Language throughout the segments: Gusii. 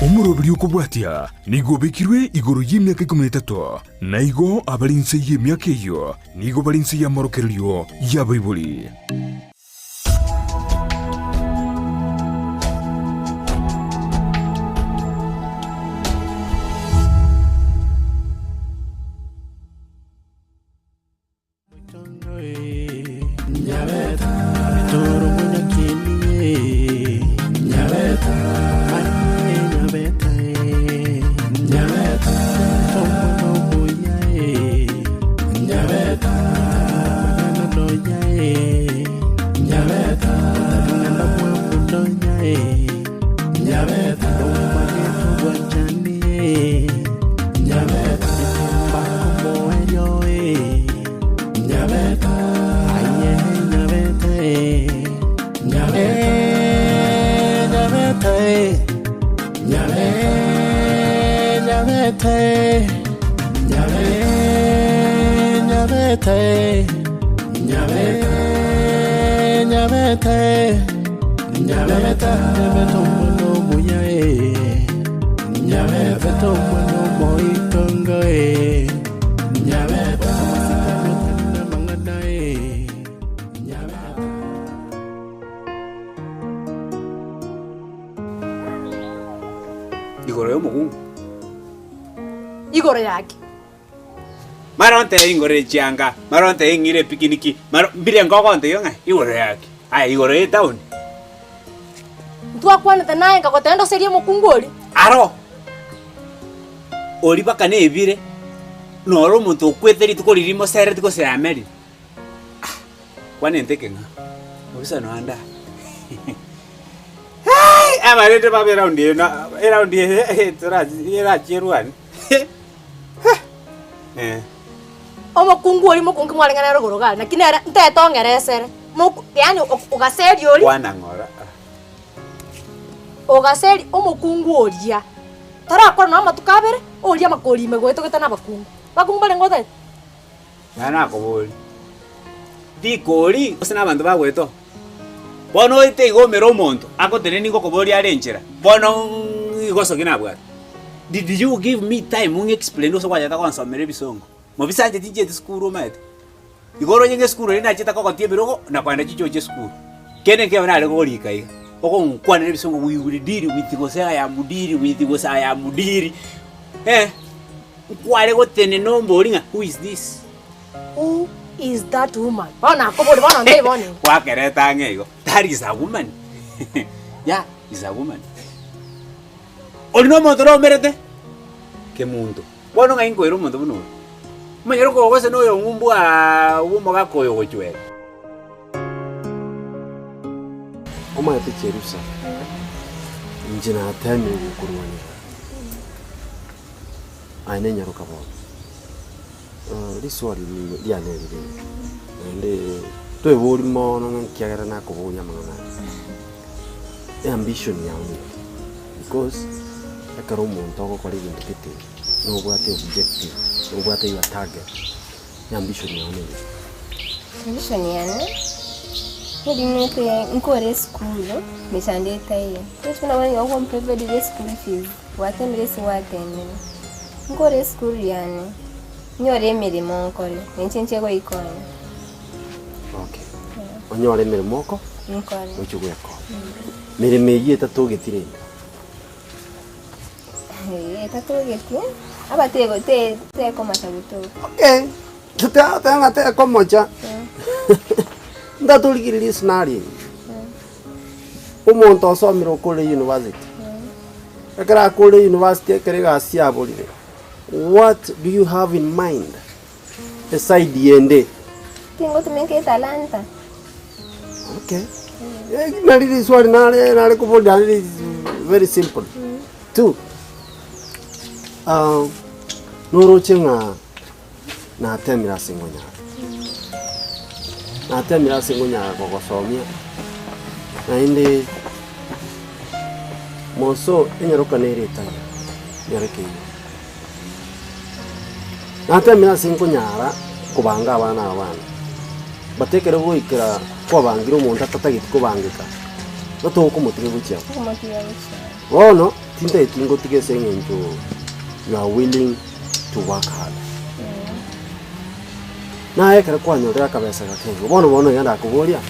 Omoroberi okobwatia nigo obekirwe igoro y'emiaka ikomi na etato, na igo abare inse y'emiaka eyio nigo bare inse y'amorokererio y'abaibori. Igoro y'omokungu. Igoro yake. Mara ontebie ngore chianga, mara ontebie ng'ire epikiniki, mara mbire nkogontebia ng'a igoro yake. Aye igoro y'etaoni. Ntwakwanete naye nkagotebia ndoserie omokungu oria. Aro, oria baka nebire, noro omonto okwete rituko riria rimosereti gose yamerire. Ah, kwanente ekeng'ao, mobisa nonya nda. Hey! Abarende babe eraundi eye na eraundi eye torachi erachierwane. Eh. Omokungu oria mokungu mwarenge nere rogoro iga aria, naki nere ntaete ong'eresere, moku yaani ogaseria oria. Kwana ng'ora. Ogaseria omokungu oria, torakora nonya amatuko abere, oria amakori ime goetogete na abakungu. Abakungu mbarenge otagete? Naye nakoboria, Rikori gose nabanto bagoeta oo? Bono oete igo omere omonto agotenenia nigo okoboria are enchera, bono igoso ki nabwate? Did you give me time ng'a explain gose gwachete gonsomera ebisongo? Mobisa inche tinchieti sukuru omanyete. Igo oroche ng'a esukuru eria nachete kogotia ebirogo na kogenda chichochi esukuru. Kende nkebe nare korika iga, ogonkwanera ebisongo we will deal with gose I am deal with gose I am deal eh. Nkware gotenena ombori ng'a who is this? Who is that woman? Bono nakoboria bono ntaiyo bono igo. Gwakerete ang'e igo, that is a woman. Yeah, is a woman. Oria na omonto oromerete kemunto. Bono ng'ai nkoira omonto buna oyo? Omanyire okogose na oyo ng'umbu aa bw'omogaka oyo ogochwera. Omanyete Cherusa, inche nateemire gokorwania. Aye nenyaroka bono. Riswali riane rire iga, naende toebori mono ng'a ekiagera nakoboria amang'ana aya, eambition yao nere because ekero omonto ogokora egento gete, nobwate objective, nobwate your target, eambition yao nere. Ambition yane, neri nkore esukuru, mechando etaiyo. Buna bono nigo okomprovidera eschool fees. Gwatemire ase gwatemire, nkore esukuru yane, nyore emeremo nkore, na inche nche goikonya. Okay. Onyore emeremo oko Nkore. oche goekonya. Meremo eyio etatogeti rende. Eye etatogeti, aba tego te tekomocha gotoka. Okay. Toteba ng'a tekomocha. Ntatorigereria scenario eye. Omonto osomire okore university, ekero akore university ekero egasi yaborire, what do you have in mind eside yende? Tingotumeka etalanta. Okay, nari riswali nare nare koboria naende is very simple. Two, noroche ng'a Natemire ase ngonyara, natemire ase ngonyara kogosomia, naende moso enyaroka nere etaiyo, enyaroka eyio. Natemire ase nkonyara kobanga abana aba bane, but ekero goikera kwabangire omonto atatageti kobangeka, totokomotiga gochia abwo. Bono. Tintageti ngotige ase eng'encho you are willing to work hard. Naye ekero kwanyorire akabesa gake igo, bono bono iga ndakoboria,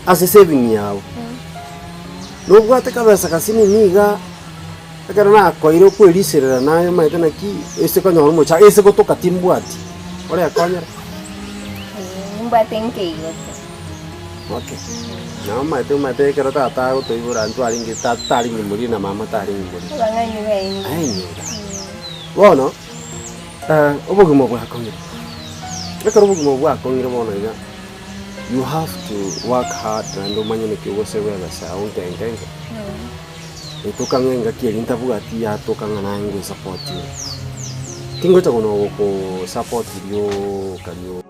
ase saving yago, nobwate kabesa gasinini iga, ekero nakoeire okweriserera naye omanyete naki, ase konyora omochando, ase gotoka timbwati, orekonyere? Nimbwate nke igo tu. Okay. Nabo omanyete omanyete ekero tata agotoibora ntwarenge tata tarenge moriri na mama tarenge moriri. Abang'aini bainge. Aye Bono, obogima bwakong'ire, ekero obogima bwakong'ire bono iga, you have to work hard naende omanye naki ogoseva ebesa yago nke nke nke, etoka ng'a engaki eria ntabwati yatoka ng'a naye ngoesupport ore. Tingocha konya gokosupport rioka rioka.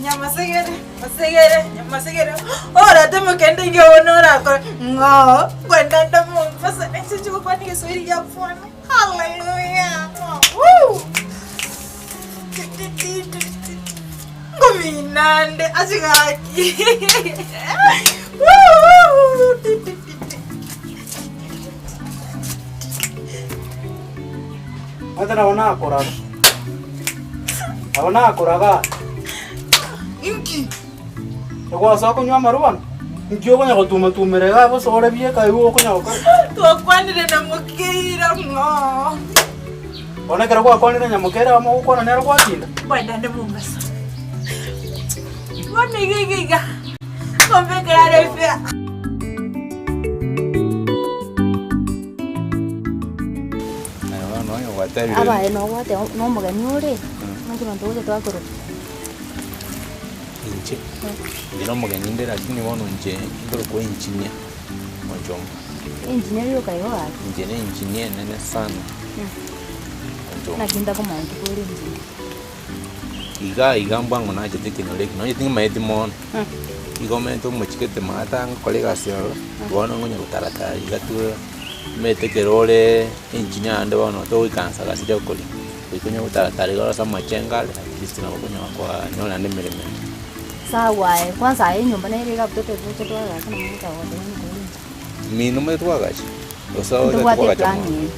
Nyamasegere, masegere, nyamasegere, orate mokende inge bono orakore ng'oo, kwenda nde Mombasa, inche chigokwana egeswahili gia pwani, hallelujah, woo! Ngominande ase gaki woo! Omanyete nabo nakoraga, nabo nakoraga. Inki? Egwasoa konywa amarwa bono, inki okonya gotuma-tumera iga bosa ore bieka igo okonya gokora? Twakwanire na Mokeira ng'o? Bono ekero gwakwanire na Nyamokeira amo ogokwana nere gwatinda? Kwenda nde Mombasa. Bono iga iga iga, ombekere are efare. Abaye nobwate nomogeni ore, naki abanto gocha twakorwa. Inche, inche nomogeni inde lakini bono inche nkorokwa engineer Onchomba. Engineer rioka igo gaki. Inche ne engineer enene sana Onchomba. Naki ntakomanya kore engineer. Iga iga mbwango nachete ekenyoro eke nonye ting'amaeti mono, igo omanyete omochikete maate ngokora egasi ororo, bono nkonya gotaratara iga tu omanyete ekero ore engineer naende bono togoikaransa gasi riokori, goika onye gotaratara iga ase amachengo are at least nabo okonyora kwanyora naende emeremo ende. Sawa aye, kwanza aye enyomba nere iga abwo totebi twagacha nabo motagotebi ng'a kore inche. Mino omanyete twagacha? Gose otagete Ntobwate kwagacha eplan mono? eye.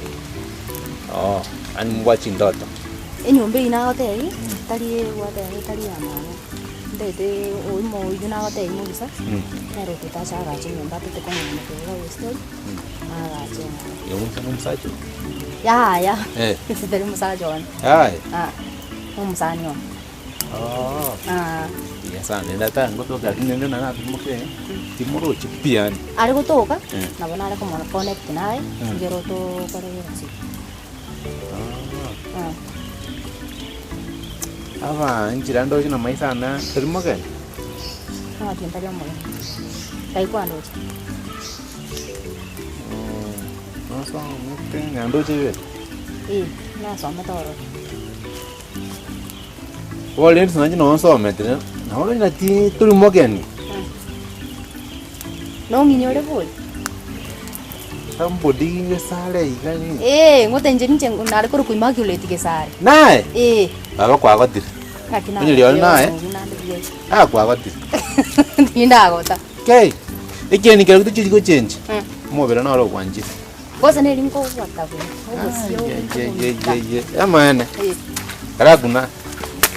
Oo, yaani mobwate chindoto. Enyomba eyio nagotebi, tari gwateba tari ya mama, ntagete oimo oyio nagotebi mobisa, nere otoete ache agache enyomba atete kong'ina kegima gose tori, agache enyomba. Igo omosacha na omosacha oo? Yaya, Eh. ase tari omosacha one, Yaya. ah, na omosani one. Oo. Ah. Buya sana, naende ata ngotoka lakini naende naro natimokire, timorochi pi yaani. Are gotoka, Eh. nabo nare komo connect naye, ekero tokore egasi. Aba inchera ndoche namaiso ane tori mogeni? Ng'aki ntari omogeni, ngai kwandoche. Nosomete ng'a ndoche ibere? Eh, nasomete ororo. Bono rende nainche nonye nsomete, nabo rende naki tori mogeni. Nong'inyore bori? Somebody Gesare iga rende. Ee, ngote inche ninche nare korokwa Immaculate Gesare. Naye? Ee. Baba kwagotire. Ng'aki Onye rirorio naye? Naende buya. Ah kwagotire. Tindagota. Kei, ekieni keria tochiri gochenji, omobere noro ogwanchire. Gose neri nkobwata buya, obosio Ye, ye, ye, amaene. Eh. Karakuna.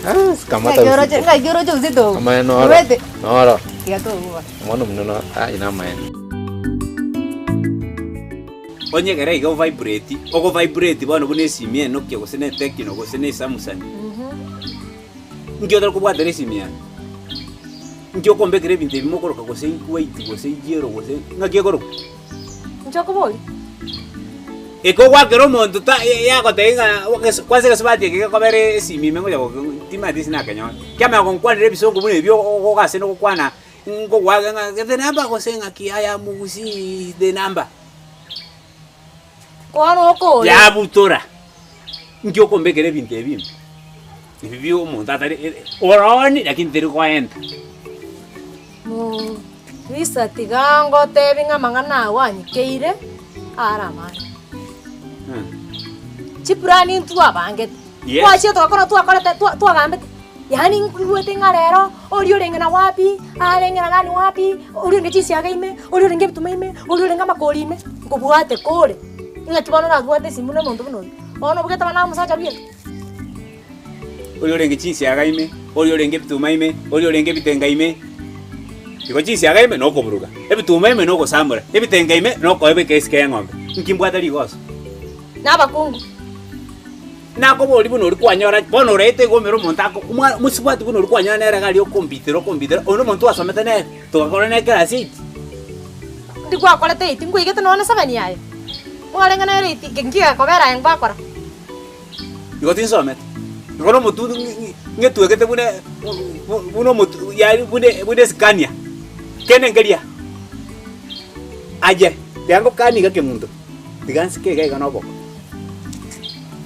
Ah, sikamata Ng'aki oroche, usiku. ng'aki oroche uzito obo. Amaene noro. Omanyete? Noro. Tiga tobuba. Omwana omuya no, aye namaene. Onye ekero iga ovibrate, ogovibrate bono buna esimi ya Nokia gose na Tecno gose na Esamusani, nki otari kobwatera esimi yane? Nki okombekera ebinto ebi mokoroka gose white gose yellow gose ng'aki ekorokwa? Inche okoboria. Eke ogwakera omonto ta yagotebia ng'a kwanza egesubati eke gekobera esimi ime ngocha goke timanyeti ase nakenyora. Kiamanya gonkwanera ebisongo buna ebio ogoka ase nogokwana nkogoaka ng'a the number gose ng'aki I am gusii the number. Bono okore. Yabutora, nki okombekera ebinto ebi ime? Ebi bia omonto atari oroni lakini teri koenta. Lisa tiga ngotebi ng'a amang'ana ao anyikeire are amange. Chiplani ntwabangete, Yes. twachia togakora twakorete twagambete. Yaani nkoigwete ng'a rero, oria orenge na wapi, arenge na nani wapi, oria orenge chinsiaga ime, oria orenge ebituma ime, oria orenge amakori ime, nkobwate kore. Ng'aki bono orabwate esimi buna omonto buna oyio? Bono obugete abana omosacha bweka. Oria orenge chinsiaga ime, oria orenge ebituma ime, oria orenge ebitenga ime. Igo chinsiaga ime nokoburuga, ebituma ime nogosamora, ebitenga ime nokoebeka esike y'eng'ombe. Inki mbwate rigoso? Na abakungu. Nakoboria buna oria kwanyora, bono oraete igo omere omonto ako omwa mosubati buna oria kwanyora nere iga aria okombitera okombitera, oyo nomonto twasomete nere, togakora nere class eight. Ndi gwakorete eight, nkwaigete nonya na seven aye? Mwarenge nere eight, nki gekobera aye ngwakora? Igo tinsomete, igo na omotundu ng'etwegete buna buna omotu yaani buna buna esikania, kende nkeria, aye tiga ngokanie iga kemunto, tiga nsike iga iga na oboko.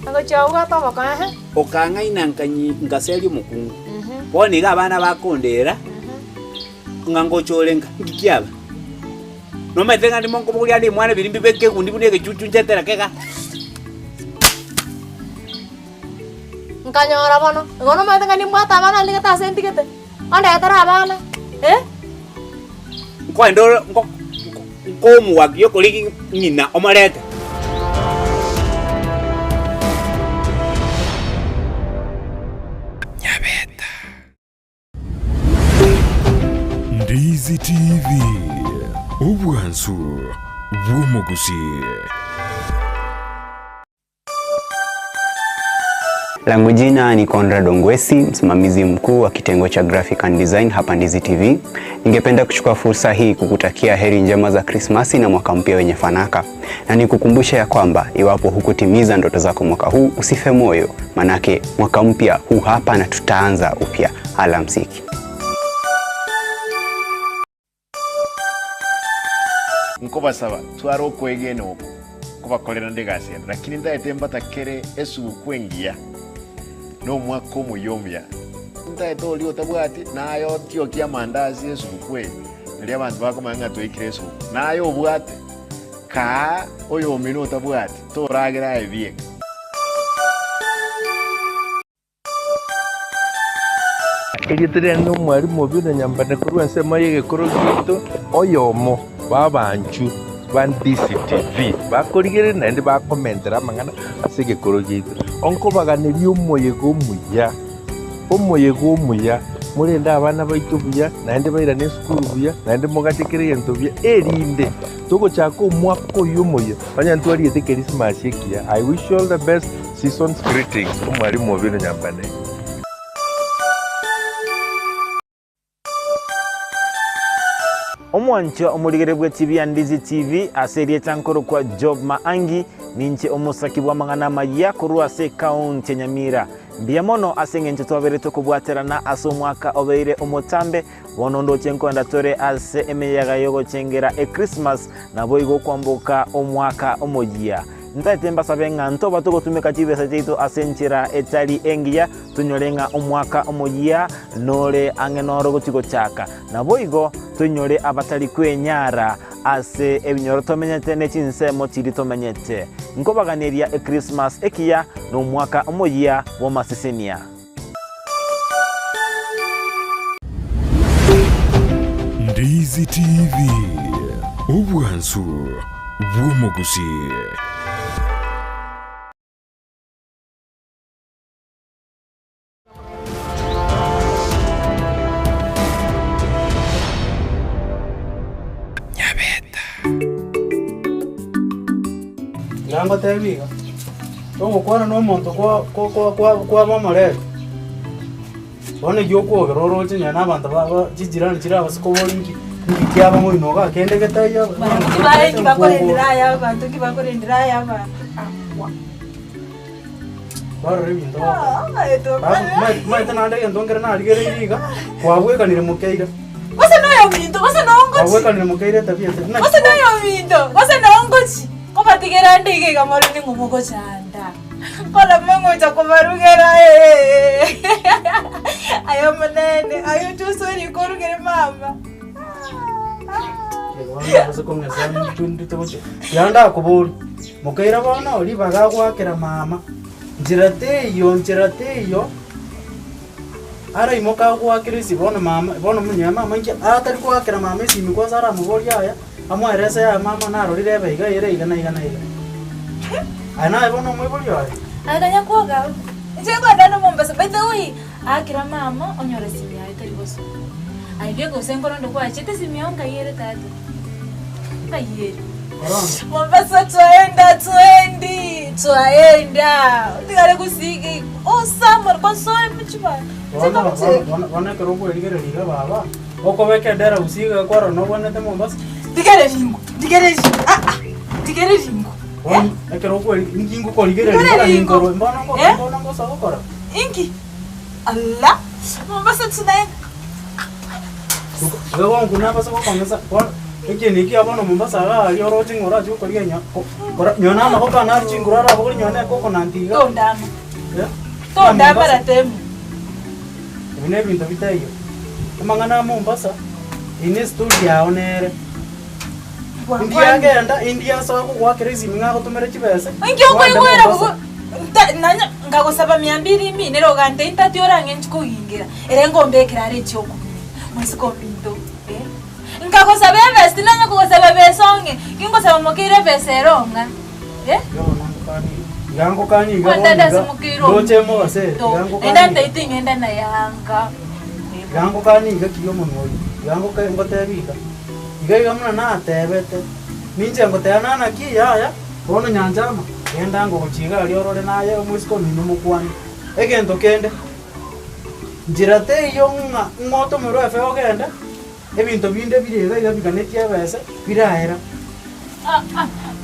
Ogochia obwate oboko ehe. Okang'aina nkanyi nkaseria omokungu, bono iga abana bakondera, ng'a ngocha ore nka, nki kiaba? Nomanyete ng'a ndimo nkobogoria ande emwana biria mbibeke egundi buna egechuchu nchetera kega. Nkanyora bono, igo nomanyete ng'a nimbwate abana ndigete ase ntigete, ondetere abana, eh. Nkoenda ore nko nkomoakia okorigi ng'ina omorete. Ndizi TV, obwansu bw'omogusii. Langu jina ni Conrad Ongwesi, msimamizi mkuu wa kitengo cha Graphic and Design hapa Ndizi TV. Ningependa kuchukua fursa hii kukutakia heri njema za Krismasi na mwaka mpya wenye fanaka, na nikukumbushe ya kwamba iwapo hukutimiza ndoto zako mwaka huu, usife moyo, manake mwaka mpya huu hapa na tutaanza upya. Alamsiki. Nkobasaba, tware okwegena oko nkobakorera nde egasi ende, lakini ntaete mbatakere esuguku engiya na omwaka omoyia omuya. Ntaete oria otabwati, naye otiokie amandasi esuguku eye, nario abanto bakomanya ng'a twaikire esuguku. Naye obwate, kaa oyomino otabwati, toragera aye bieka. Erieta riane nomwalimu Obinna Nyambane korwa ensemo y'egekoro giaito, oyomo bw'abanchu ba DCTV bakorigereria naende bakomentera amang'ana ase egekoro giaito. Onkobaganeria omoyega omuya, omoyega omuya, morende abana baito buya, naende bairane esukuru buya, naende mogache kera egento buya, erinde togochaka omwaka oyio omoyia, onye ntwariete ekerisimasi ekiya. I wish you all the best. Season's greetings, Omwalimu Obino Nyambane. Omwanchwa omorigere bwe TV ya Ndizi TV ase erieta nkorokwa Job Maangi, ninche omosaki bw'amang'ana amayia korwa ase ekaunti ya Nyamira. Mbuya mono ase eng'encho twabeire tokobwaterana ase omwaka obeire omotambe, bono ndoche nkoenda tore ase emeyega y'ogochengera Echristmas naboigo kwamboka omwaka omoyia. Ntaete mbasabe ng'a ntoba togotumeka chibesa chiaito ase enchera etari engiya, tonyore ng'a omwaka omoyia nore ang'e noro gochia gochaka. Naboigo toinyore abatari kwenyara ase ebinyoro tomenyete ne chinsemo chiria tomenyete. Nkobaganeria Ekrismasi ekiya na omwaka omoyia bw'amasesenia. Ndizi TV, obwansu bw'omogusii. Tiga ngotebi iga, togokwana na omonto kwa kwa kwa kwa kwaba omoreri, bono eywo okwogera oroche nonya na abanto ba ba chijirani chire abase kobori nki nki kiaba moino igaa kende getaiyo Abanto ki barenge bakorendera aya abanto ki bakorendera aya abanto akwa. Barora ebinto bagokora. Alafu omanyete naende egento nkere narigereirie iga, kwabwekanire mokeira. Gose noyominto, gose nongochi. Kwabwekanire mokeira etabia ete. Naki Gose noyominto, gose nongochi. Kobatigera nde iga iga more ning'o mogochanda. Korama ngocha kobarugera ee. Aye omonene, aye oche osoe riko orugere mama. Tiga ndakoborie, mokeira bono ribaga agoakera mama, nchera teiyo, nchera teiyo. Araimoke agoakere esimi bono mama, bono monye mama inki atari goakera mama esimi kwanza aramoborie aya, amoerese yaya mama narorire ebe iga ere iga na iga na iga. Aye naye bono omoibori oye. Aye kanya kwoga abwo. Inche nkoenda na Mombasa by the way, aakera mama onyora esimi yaye tari gosoa. Aye bieka gose nkorondo kwachete esimi yao nkai ere tata? Nkai ere? Mombasa twaenda twendi twaenda otigare gusii osamore kosoe mochibara Bono bono bono bono ekero okwerigereria iga baba, okobeka edera gusii iga kwarora nobwenerete Mombasa. Tigere ringo, tigere ringo, ah ah, tigere ringo. Bono ekero okweri inki ngokorigereria Tigere mpaka ringo. ninkorwa mbono ngo Eh? mbono ngosa gokora. Inki? Ala, Mombasa tunaenda. Iga bono nabase gokong'esa bono ekieni eki kia bono Mombasa iga aria oroche ng'a orache gokorigia nyo ko kora nyo na amagoko ane are chinguru arabogori nyo na ecoconut iga. Tondama. Eh? Tondama ratemo. Ebi na ebinto bitaiyo. Amang'ana a Mombasa, eyio ne estory yao nere. Indiagenda, india asoe kogoakera esimi ng'a agotomere chibesa, Inki ogende okoigwera Mombasa. bogo nta nanya nkagosaba mia mbiri imi nere ogante intati orang'e nchi kogingera ere ngombekera are echioko moisiko ominto eh. Nkagosaba ebesa tinanya kogosaba besa ong'e gingosaba mokeire ebesa ere ong'a eh. Iga ngokania iga bono Kwantanda iga, ase mokeire ndoche mogaso ere, ominto iga naende ngokania iga. antaete ng'ende naye anga. Iga ngokania iga kiria omonwa oyio, iga ngoka ngotebi iga. Iga iga buna natebete, ninche ngoteba nana ki? Yaya, bono nyanchama, genda ngogochia iga aria orore naye omoiseke omino omokwane. Egento kende, nchera teiyo ng'a ng'a otomerwe efe ogende, ebinto binde bire iga iga biganetie ebese, biraera.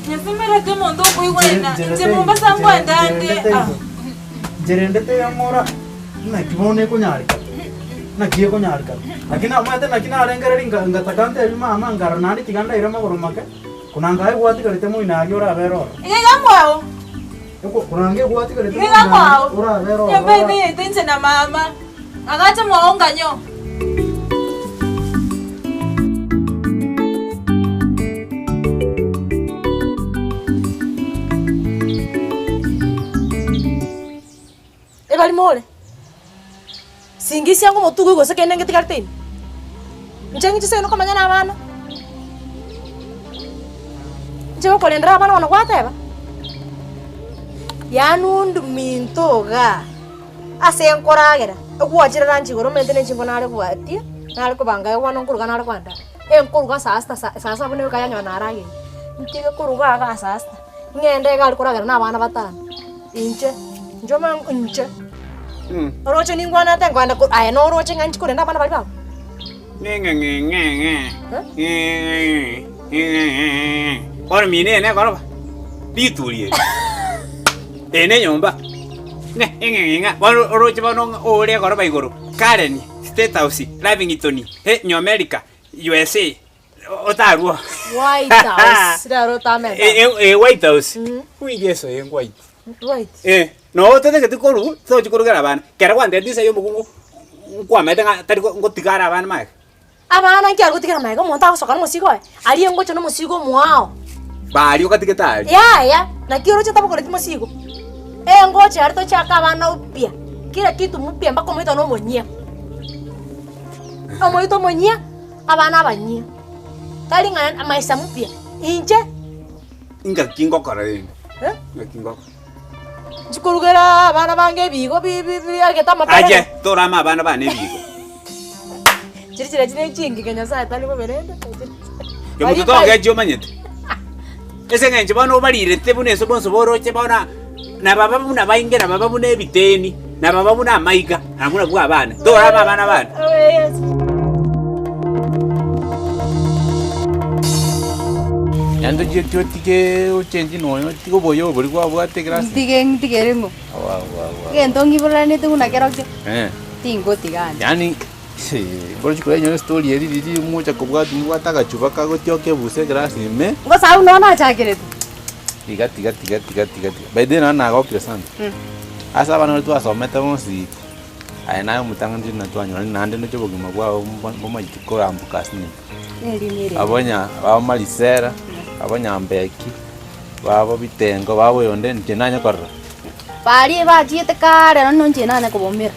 Nyasemerete omonto okoigwena, Nchera inche teiyo, Mombasa nchera nkwenda nchera nde. ende teiyo. Nchera ende teiyo ng'a ora naki bono ekonyarekana, naki ekonyarekana. Naki namanyete naki narengereria nka ngataka ntebi mama nkarora naende tiga ndaire magoro make, kuna nkaye gwatigarete moino aria orabere ororo. Iga iga mwao. Eko kuna nge gwatigarete Iga iga moino aria mwao. orabere ororo Nyomba ora ende yaito inche na mama. Agacha mwao nganyo. Ebari more? Singisia ng'a omotugo gose kende ngetigarete ime. Inche ng'iche seino komanya na abana. Inche gokorendera abana bono gwateba, yaani onde minto igaa, ase nkoragera, egwachire lunch igoro omanyete ne chinko nare bwatia, nare kobanga iga bono nkoruga nare kogenda, enkoruga saa sita saa saa saba nigo ekanyora narageire. Ntige koruga igaa saa sita, ng'ende iga aria koragera na abana batano. Inche, inche omanye inche, oroche ningwanete nkoenda ko aye noroche ng'a inche korenda abana baria bago? Bono mino eye negoroba, rituri eri, eye ne enyomba, ng'a bono oroche bono ng'a ore egoroba igoro, Karen, State House, Lavington, New America, USA. Otarwo. White House. Rero otamenta. Eh, eh, eh, White House. Wige eso eh, white. White. Eh, no ototagete koru, tochi korugera abana. Kero gwantebia inse ya omokungu, nkwamaete ng'a tari ngotigara abana magega. Abana nki agotigera magega omonto agosoka na omosigo oye? Aria ngocha na omosigo omoao. Baria ogatigete aria. Yaya, naki oroche tabogoretie mosigo? Engocha aria tochake abana upya, kila kitu mpya mpaka omoito na omonyia. Omoito omonyia. Abana abanyia, tari ng'a amaisa mpya, inche. Ingaki ngokora rende? Eh? Ingaki ngokora? Nchikorugera abana bange ebigo bi- bi- biagete amapera. Aye, torame abana bane ebigo. Chiria chiria chire chingige Nyasaye tari bobe rende. Kemuto togechi omanyete. Ase eng'encho bono obarirete buna ense bonsi boroche bono nababa buna bainge nababa buna ebiteni, nababa buna amaiga, na buna bwa abana. Torame abana bane. Yaani tochieti otige ochenji nonya otige oboyo oboria kwabwate ekerasi. Ntige ntigere ng'o? Egento ngiboreranete buna kerokio, tingotiga inche. Yaani Bono chikura enyore story eri riria mocha kobwati mobwate agachuba kagotioka ebusa ekerasi ime. Ngosahau nonye nachakerete. Tiga tiga tiga tiga tiga tiga. By the way nonye nagokire sana. Ase abana baria twasomete bonsi, aye naye omotang'ani tiri natwanyorani naende ndoche obogima bwao mbomanyeti koramboka ase nini. Abo nya babo Marisela, abo Nyambeki, babo Bitengo, babo oyonde inche nanye korora. Baria bachiete kare nonya inche nanye kobaumera.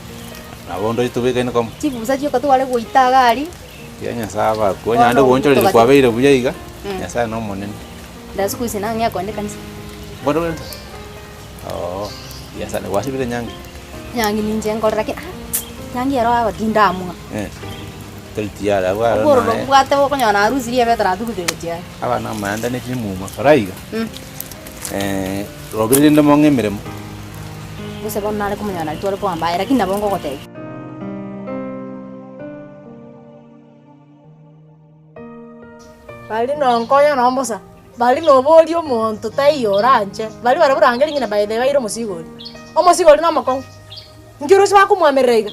Nabo ndoche tobekaine komo. Chibusa chioka tware goita iga aria. Tiga Nyasae abakwe, Bono naende oboonchoreria togati- kwabeire buya iga, Mm. Nyasae nomonene. Nda siku hizi nang'ea kogenda ekanisa. Bono ogende? Oo, buya sana, gwasibire nyangi? Nyangi ninche nkore lakini ah, nyangi ero aba tindamua. Eh, tori tiyari abwo aro Obororo naye. mbwate bokonyora narusirie ebete natugutire gochia are. Abana amaanda ne chimuma, kora iga. Mm. Eh, robire rende mong'e emeremo. Gose bono nare komonyora nari tware koamba aye lakini nabo ngogotebia. Bari nonkonya nombosa, bari noboria omonto taiyo oranche, baria barabwo rangeri ng'ina by the way baire omosigo oria. Omosigo oria nomokong'u, nki oroche bakomwamerera iga?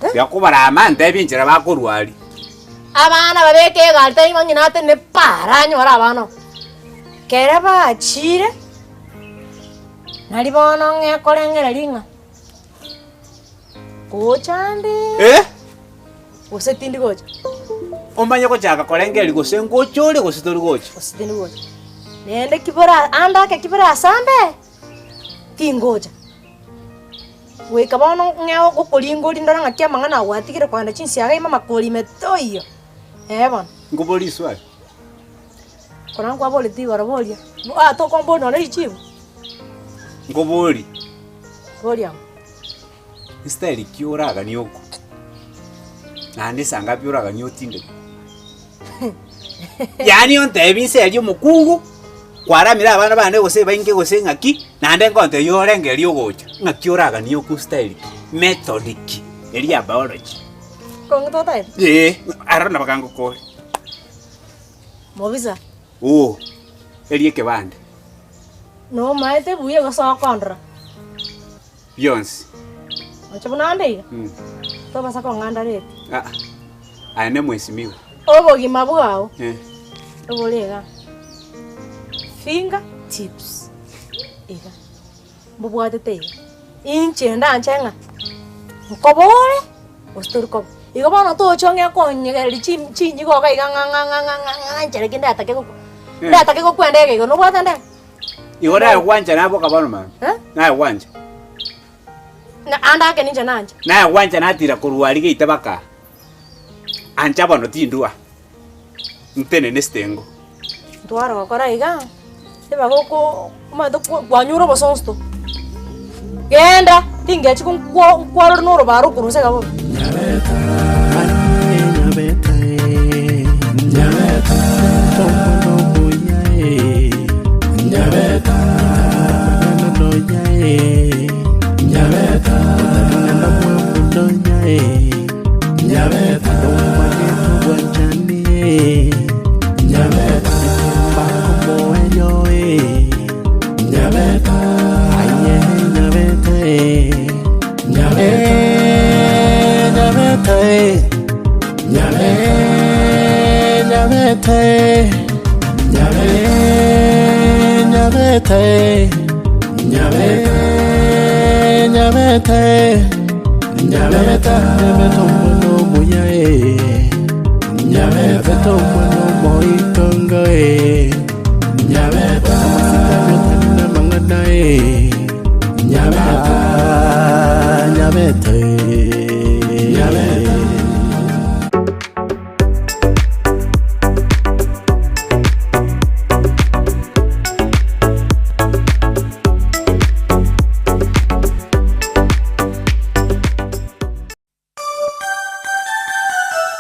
Tiga kobarama ntebi enchera bakorwa aria. Abana babeke egari tari ng'a ng'ina atenene paara anyore abana oo. Kere bachire, nari bono ng'e korengereria ng'a gocha nde. Eh? Gose tindi gocha. Omanye gochaka korengereria gose ngocha ore gose tori gocha. Gose tindi gocha. Naende kibora ande ake kibora asambe, tingocha. Goika bono ng'e okoringoria ndore ng'aki amang'ana agwatigire kogenda chinsiaga ime amakori ime toiyo, eh bono. Nkoborie riswali. Korwa nkwaboretie igoro boria, ah tokomboria nonye richibu? Nkoborie. Boria amo. Estyle ki oraganie oko? Naende saa ngapi oraganie otindeke? Yaani ontebi inse eria omokungu, kwaramire abana bane gose bainge gose ng'aki, naende nkontebia orenge eria ogocha, ng'aki oraganie okwo style ki? Method ki? Eria ya biology. Kong'u totaete? Eeh, aro nabo gangokore. Mobisa. Oo, eria ekebande. Nomaete buya gose okondora. Bionsi. Oche buna ande iga, tobasa kong'anda reti. Aa, aye ne mheshimiwa. Obogima bwao Eh. obore iga, finger tips iga, mbobwatete iga, inche ndanche ng'a nkobore gose tori koba. Igo bono tocha ong'e konyegereria chi- chinyigo iga iga ng'a ng'a ng'a ng'a ng'a ng'a nchera ki ndatake gokwa, ndatake gokwa endege igo nobwate endege? Igo naye gwancha naboka bono mama. Eh? Naye gwancha. Na ande ake ninche nanche. Naye gwancha natira korwa aria geita baka. Ancha bono tindua. Ntenene sitengo. Ntware gokora iga, ribaga oko omanyete kwa kwanyure obosonsoto. Genda, tingechi ko nkwo nkwarore na orobaro okorwa inse iga bobe.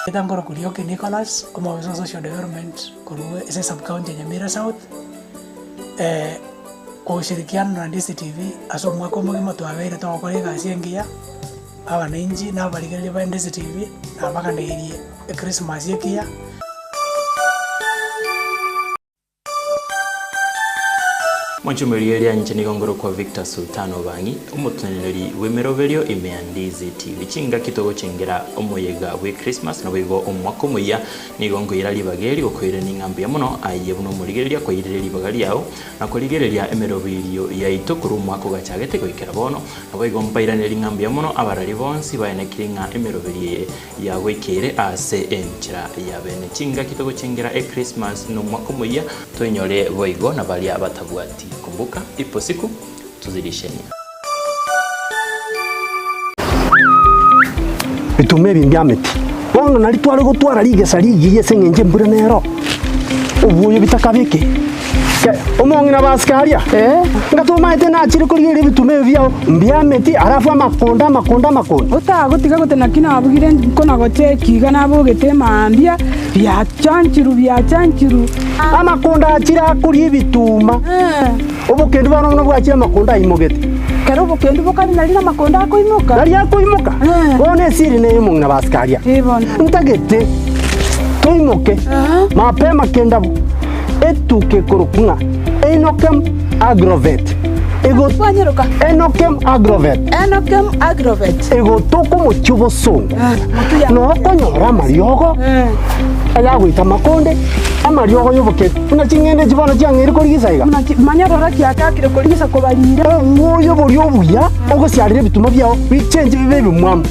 Erieta nkorokwa Rioki Nicholas, omobisa o social development korwa ase esub county ya Nyamira South, kwa ushirikiano na DCTV ase omwaka omogima twabeire togokora egasi engiya, abananchi na abarigereria ba DCTV nabaganeirie echristmas ekiya. Mwanche omorigereria inche nigo ngorokwa Victor Sultan Obang'i, omoteneneri bw'emeroberio ime ya Ndizi TV. Chingaki togochengera omoyega bwe Christmas naboigo omwaka omoyia, nigo nkoira ribaga eri gokoirania ng'a mbuya mono aye buna omorigereria kwairire ribaga riao na korigereria emeroberio yaito korwa omwaka ogachagete goikera bono. Naboigo mbairanerie ng'a mbuya mono abarari bonsi baenekire ng'a emeroberio eye Yagoikeire ase enchera ya bene chingaki togochengera Echristmas nomwaka omoyia, toinyore boigo na baria batabwati. Kumbuka, ipo siku tuzidisheni. Bituma ebi mbiameti. Bono nari tware gotwara rigesa rigiya ase eng'encho embura nero. Obwoyo bitakabeke. Ke, omong'ina basike aria, Nga tomaete nachire korigereria ebituma ebi biao mbiameti, alafu amakonda, amakonda, amakonda. Otagotiga gote naki nabugire nkona gocheki iga nabogete emambia, biachanchiru biachanchiru. Amakonda achire akoria ebituma. Obokendu bono buna bwachire amakonda aimogete. Kera obokendu bokare nari namakonda akoimoka. Nari akoimoka. Bono esiri neye omong'ina basike aria. Ntagete toimoke mapema kendabu etuka ekorokwa ng'a Enokem Agrovet. Ego Enokem Agrovet. Enokem Agrovet. Egotoka omochie obosongo. Noo okonyora amariogo ayagoita amakonde, amariogo y'obokendu. Buna ching'ende echi bono chiang'eire korigisa iga. Manya rora chiachakire korigisa kobarire. Obwoyo boria obuya ogosiarera ebituma biao bichenche bibe ebimwamu.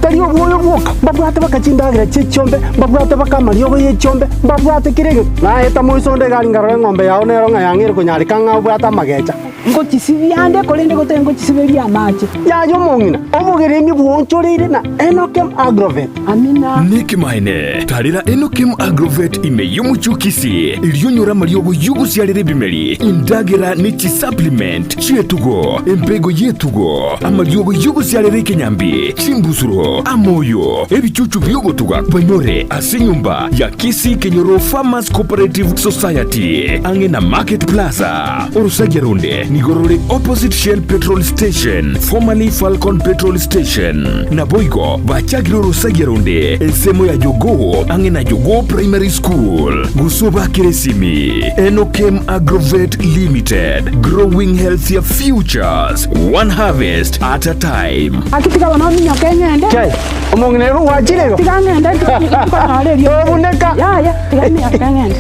Tari obwoyo bwoka, mbabwate baka chindagera chi'echiombe, mbabwate baka amariogo y'echiombe, mbabwate kera egento. Naeta moiso onde egari nkarora eng'ombe yao nero ng'a yang'eire konyareka ng'a obwate amagecha. Ngochisibia ande, korende gotari ngochisiberia amache. Yaya omong'ina, obogeremi bwoonchoreire na Enokem Agrovet. Amina. Nekemanene, tarera Enokem Agrovet ime y'omochie o Kisii, erio onyore amariogo y'ogosiarera ebimeri, endagera ne chisupplement chi'etugo, empego y'etugo, amariogo y'ogosiarera ekenyambi, chimbusuro, amoyo, ebichuchu bi'ogotuga banyore ase enyomba ya Kisii Kenyoro Farmers Cooperative Society, ang'e na Market Plaza. Orosagia ronde nigo rore opposite Shell Petrol Station, formerly Falcon Petrol Station. Naboigo bachakire orosagia ronde ensemo ya Jogoo ang'e na Jogoo Primary School. Gose obakere esimi Enokem Agrovet Limited, growing healthier futures, one harvest at a time. Gaki tiga bono ominyoke ng'ende. Chai, omong'ina igo gwachire igo? Tiga ng'ende nkonyore eriogi. Tobuneka. Yaya, tiga minyoke ng'ende.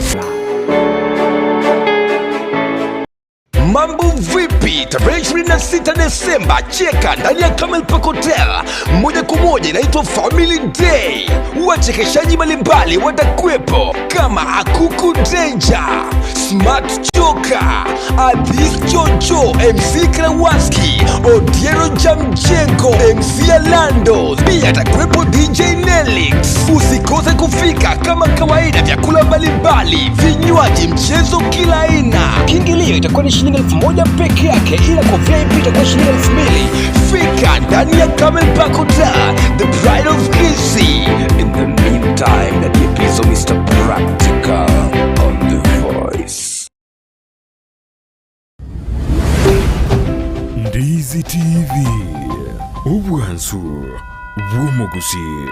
Mambo vipi? Tarehe 26 Desemba, cheka ndani ya Camel Park Hotel moja kwa moja, inaitwa Family Day. Wachekeshaji mbalimbali watakuwepo kama Akuku Danger, Smart Joker, Adhis Jojo, MC Krawaski, Odiero Jamjengo, MC Alando, pia atakuwepo DJ Nelix. Usikose kufika kama kawaida, vyakula mbalimbali, vinywaji, mchezo kila aina. Kiingilio itakuwa ni shilingi 1000 peke yake, ila kwa VIP itakuwa shilingi 2000. Fika ndani ya Camel Park Hotel, the pride of Kisii. In the meantime, na DPzo Mr. Practical on the voice. Ndizi TV, obwansu bw'omogusii.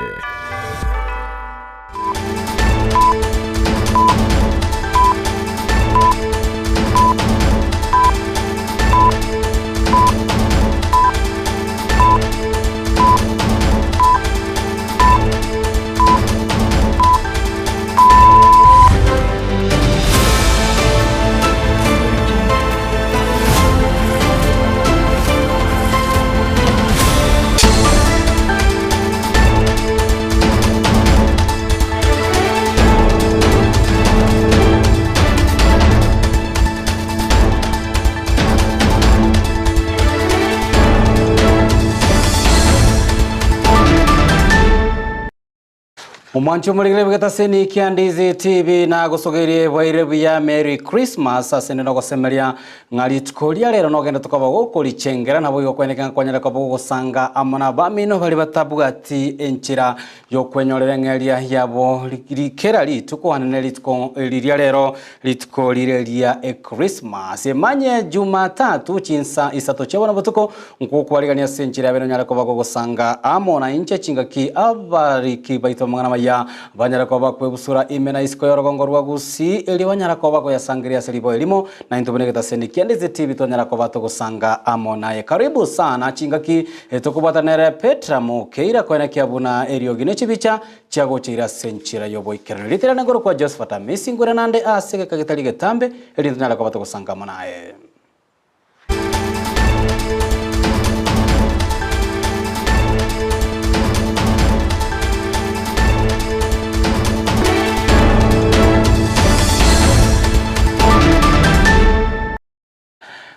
Omwanchi omorigere bwegetaseni kia Ndizi TV nagosogeirie bwaire buya Merry Christmas ase ende nogosemeria ng'a rituko ria rero nogende tokoba gokorichengera nabo igo kweneka ng'a kwanyare koba gogosanga amo na abamino baria batabwati enchera yokwenyorera eng'eria yabo kera rituko ane ne rituko riria rero rituko rire ria Echristmas emanye Jumatatu chinsa isato chia bono botuko nkokwarigania ase enchera yabe nonyare koba gogosanga amo na inche chingaki abariki baito amang'ana maya banyare koba bakwebusura ime na isiko y'orogongo rwa Gusii erio banyara koba bakoyasangereria ase riboyo erimo na intwe buna egetaseni kia Ndizi TV twanyara koba togosanga amo naye. Karibu sana chingaki tokobwatana nere Petra Mokeira koenekia buna eriogi ne chibicha chiagocheire ase enchera y'oboikeranu. Rieta riane nkorokwa Josephat Amisi nkwere nande ase egeka getari getambe erinde tonyare koba togosanga amo naye.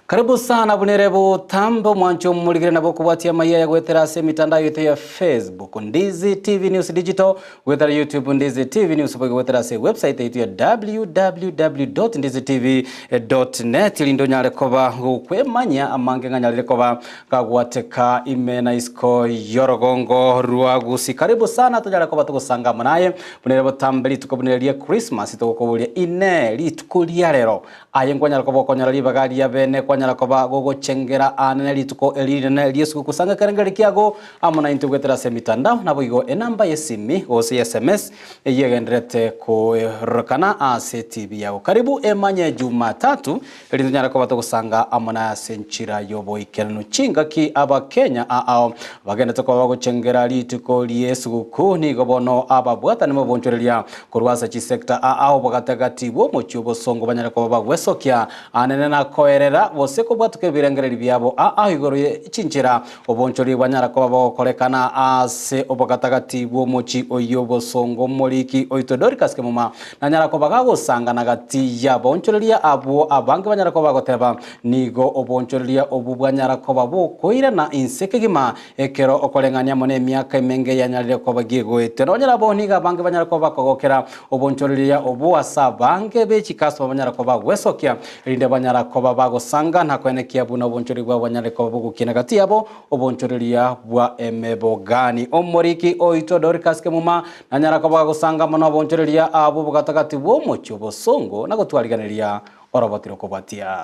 Karibu sana bunere botambe omwancho omorigere nabo okobwatia amaiya aya goetera ase emitandao yaito ya Facebook Ndizi TV News Digital goetera YouTube Ndizi TV News boigo goetera ase ewebsite yaito ya www.ndizitv.net erinde onyare koba gokwemanyia amange ng'anyarire koba gagwateka ime na isiko y'orogongo rwa Gusii. Karibu sana tonyare koba togosanga amo naye bunere botambe rituko bunere ria Christmas togokoboria inee rituko ria rero Aye nkwanyara koba okonyora ribaga ria bene, kwanyara koba gogochengera aane rituko eri rinene ri'esuguku. Sanga ekerengererio kiago amo naintwe goetera ase emitandao, naboigo enamba y'esimi gose y'SMS eyio egendererete kororekana ase etibi yago. Karibu emanye Jumatatu, erinde tonyare koba togosanga amo naye ase enchera y'oboikeranu. Chingaki Abakenya aao bagenderete koba bagochengera rituko ri'esuguku, nigo bono ababwatani b'obonchoreria Korwa ase chisecta aa obogatagati bw'omochie obosongo banyare koba bagwesokia anene na koerera gose kobwatuka ebirengererio biabo aa igoro ye chinchera obonchori bwanyara koba bogokorekana ase obogatagati bw'omochie oyio obosongo. Omoriki oito Dorcas Kemuma nanyara koba gagosangana gati y'abaonchoreria abwo abange banyara koba bagoteba nigo obonchoreria obwo bwanyara koba bokoirana inse kegima Ekero okoreng'ania amo nemiaka emenge yanyarire koba gegoetwa. Nonya nabo nigo abange banyare koba bakogokera obonchoreria obwo ase abange be chikasoma banyare koba bagwesokia, erinde banyara koba bagosanga na koenekia buna obonchoreria bwabo bwanyarire koba bogokina gati yabo obonchoreria bwa emebogani. Omoriki oito Dorcas Kemuma nanyara koba gagosanga amo nobonchoreria abwo bogatagati bw'omochie obosongo na gotwariganeria oroboti rokobwatia.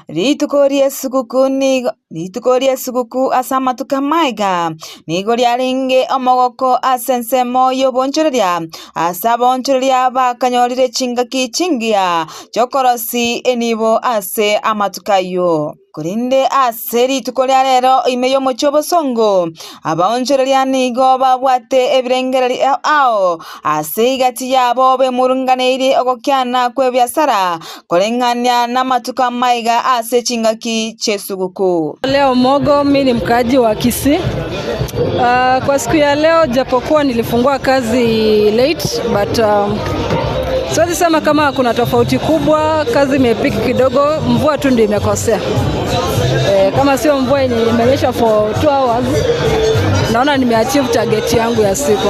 Rituko ri'esuguku nigo rituko ri'esuguku ase amatuko amaiga nigo riarenge omogoko ase ensemo y'obonchoreria, ase abaonchoreria bakanyorire chingaki chingiya chi'okorosia enibo ase amatuko ayio. Korende ase rituko ria rero ime y'omochie obosongo, abaonchoreria nigo babwate ebirengererio ao ase egati yabo bemurunganeirie ogokiana kw'ebiasara Koreng'ania namatuko amaiga ase chingaki chi'esuguku. Leo Mogo, mi ni mkaaji wa Kisii. Uh, kwa siku ya leo japokuwa nilifungua kazi late but um, siwezi sema kama kuna tofauti kubwa. Kazi imepiki kidogo, mvua tu ndio imekosea. Eh, kama sio mvua yenye imenyesha for 2 hours, naona nimeachieve target yangu ya siku.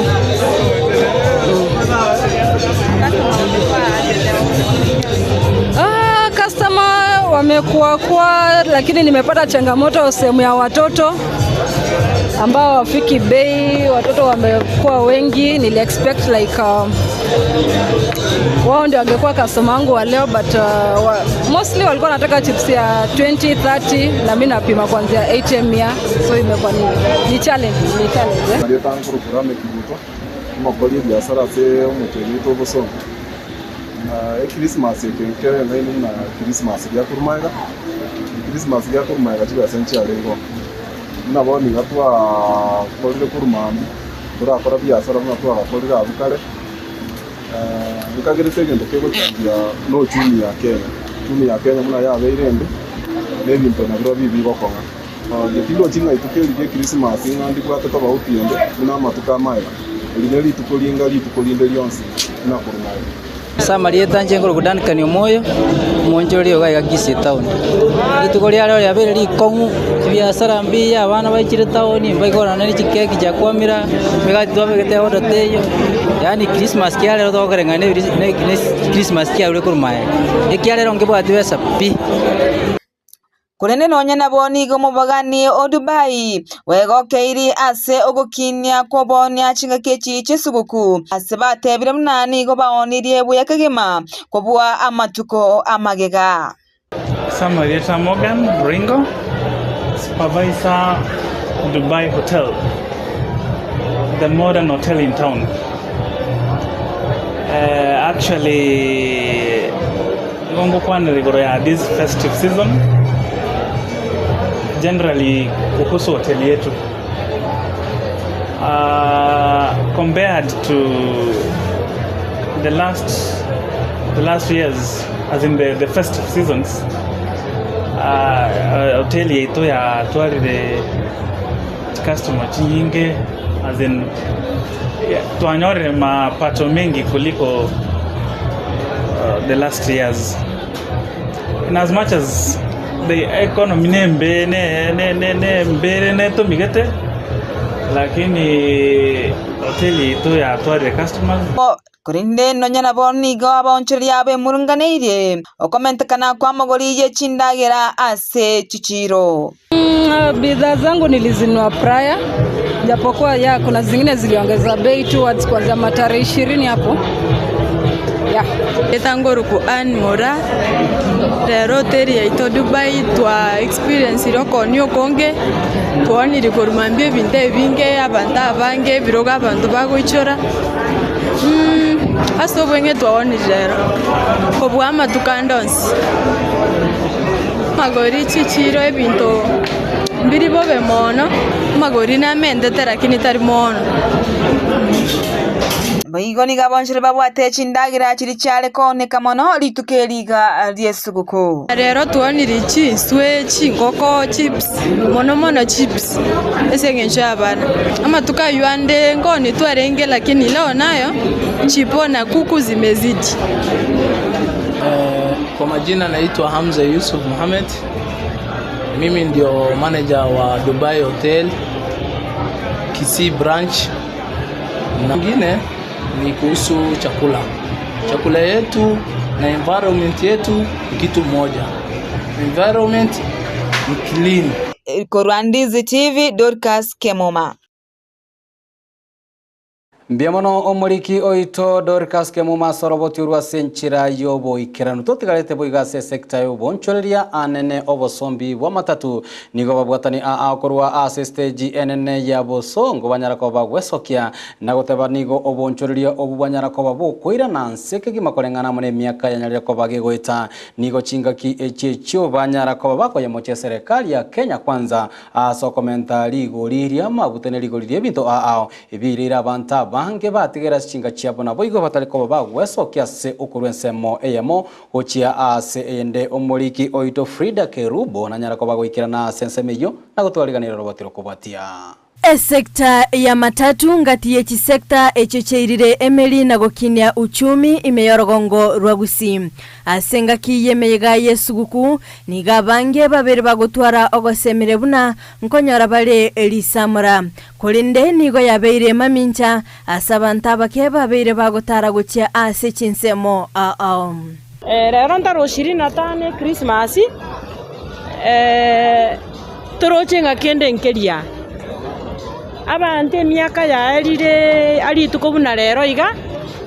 Ah, customer wamekuwa kwa, lakini nimepata changamoto sehemu ya watoto ambao wafiki bei, watoto wamekuwa wengi. Nili expect like wao ndio wangekuwa customer wangu wa leo but wa, mostly walikuwa wanataka chips ya 20 30 na mimi napima kuanzia 80 100 so imekuwa ni, ni challenge, ni challenge eh. Marieta nkorokora amekigutwa, omokori ebiasara ase omochie oito obosongo. Na ekrismasi eke nkere eng'aini buna krismasi giakorwa magega, ekrismasi giakorwa magega chibesa nchiare igo. Buna bono iga twakorire korwa mambia, torakora biasara buna twagakorire abwo kare, nkagerete egento kegochangia na uchumi ya Kenya. Uchumi ya Kenya buna yabeire embe, na ebinto nabirobio bigokong'a. Onye tindochi ng'a rituko eri ria Ekrisimasi ng'a ndibwate tobauti ende buna amatuko a magega, eri nerituko ringa rituko rinde rionsi buna korwa magega. Ase amarieta inche nkorokwa Duncan Omoyo, omonchoreri iga iga Kisii town. Rituko ria rero riabeire rikong'u, ebiasara mbiya, abana baichire town, mbaigorana ne chikeki chiakwamira, emegati twabegete order teiyo, yaani Christmas kia rero togokereng'ana ne ne Christmas chiarure korwa magega. Ekia rero nkebwati besa pi. Korende nonya nabo nigo omobagani o Dubai bwegokeiri ase ogokinia kw'oboonia chingaki echi chi'esuguku, ase batebire buna nigo baoonirie buya kegima kobua amatuko amagega. Samarieta Morgan Ringo, Supervisor Dubai Hotel, the modern hotel in town. Eh, actually Nigo ngokwanera igoro ya this festive season generally kuhusu hoteli yetu uh, compared to the last the last years as in the, the festive seasons uh, hoteli yaito yatwarire customer chinyinge as in yeah, twanyorire mapato mengi kuliko uh, the last years in as much as The economy nembe ne ne ne nembe ere netomigete lakini hoteli yaito yatwarire customers. Korende nonya nabo nigo abaonchoreria bemurunganeirie okomentekana kw'amagori ye chindagera ase chichiiro. Bidhaa zangu nilizinunua prior, japokuwa ya kuna zingine ziliongeza bei towards kuanzia matarehe 20 hapo yeah. Etang'oruku Ann Moraa, rero hoteli yaito Dubai twa experiencire okoonia okonge, twaonirie korwa mambia ebinto ebinge, abanto abange, ebirogo abanto bagoichora, ase obweng'e twaonirie rero kobua amatuko ande onsi. Amagori chichiro ebinto mbiri bobe mono, amagori namentete lakini tari mono. Boigo nigo abonchore babwate chindagera chiria chiare kooneka mono rituko eri iga ri'esuguku. Rero twaonirie chinswe, chingoko, chips, mono mono chips ase eng'encho y'abana. Amatuko ayio ande nkoni twarenge lakini leo nayo chipo na kuku zimezidi. Kwa majina naitwa Hamza Yusuf Mohamed. Mimi ndio manager wa Dubai Hotel Kisii branch. Na nyingine ni kuhusu chakula. Chakula yetu na environment yetu ni kitu moja. Environment ni clean. Korwa Ndizi TV, Dorcas Kemuma. Mbuya mono omoriki oito Dorcas Kemuma ase oroboti orwa ase enchera y'oboikeranu. Totigarete boigo ase esecta y'obonchoreria anene obosombi bw'amatatu nigo babwatani aa korwa ase estage enene ya Bosongo banyara koba bagwesokia na goteba nigo obonchoreria obu bwanyara koba bokoirana nse kegima koreng'ana amo nemiaka yanyarire koba gegoeta. Nigo chingaki echi echio banyara koba bakoyemochia eserekari ya Kenya Kwanza ase okomenta rigori ri'amaguta ne rigori ri'ebinto ao ebiireire abanto abange batigere ase chinka chiabo naboigo batari koba bagwesokia ase okorwa ensemo eyemo gochia ase eyende. Omoriki oito Frida Kerubo nanyara koba goikerana ase ensemo eyio na gotwariganera oroboti rokobwatia. Esecta ya matatu ngati ye chisecta echio chiairire emeri na gokinia uchumi ime y'orogongo rwa Gusii. Ase engaki y'emeyega y'esuguku, nigo abange babere bagotwara ogosemire buna nkonyora bare risamora. Korende nigo yabeire mamincha ase abanto abake babeire bagotara gochia ase chinsemo ao. Rero ntaro ishirini na tano Ekrisimasi, toroche ng'a kende nkeria. Abanto emiaka yaerire rituko buna rero iga,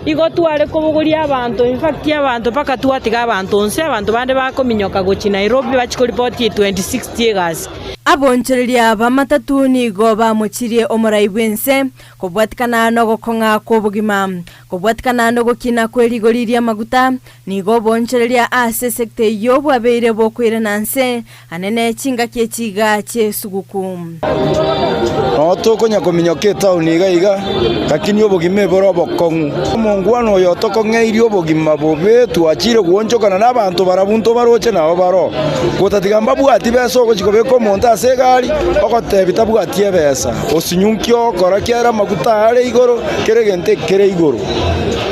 igo tware kobogoria abanto in fact abanto mpaka twatiga abanto inse, abanto bande bakominyoka gochia Nairobi bachie koripoti 2060 egasi. Abonchoreria b'amatatu nigo bamochirie omorai bw'ense, kobwatikana nogokong'a kw'obogima. Kobwatikana nogokina kwe rigori ri'amaguta, nigo obonchoreria ase esecta eyio bwabeire bokoirana nse anene chingaki echi iga chi'esuguku. Noo tokonya kominyoka etaoni iga iga, lakini obogima ebore obokong'u. Omongwana oyo otokong'eirie obogima bobe, twachire gwonchokana nabanto barabwo ntobaroche nao baroo. Gotatiga mbabwati besa ogochia kobeka omonto ase egari, ogotebi tabwati ebesa. Osinyunkia ogokora kera amaguta are igoro, kera egento ekere igoro.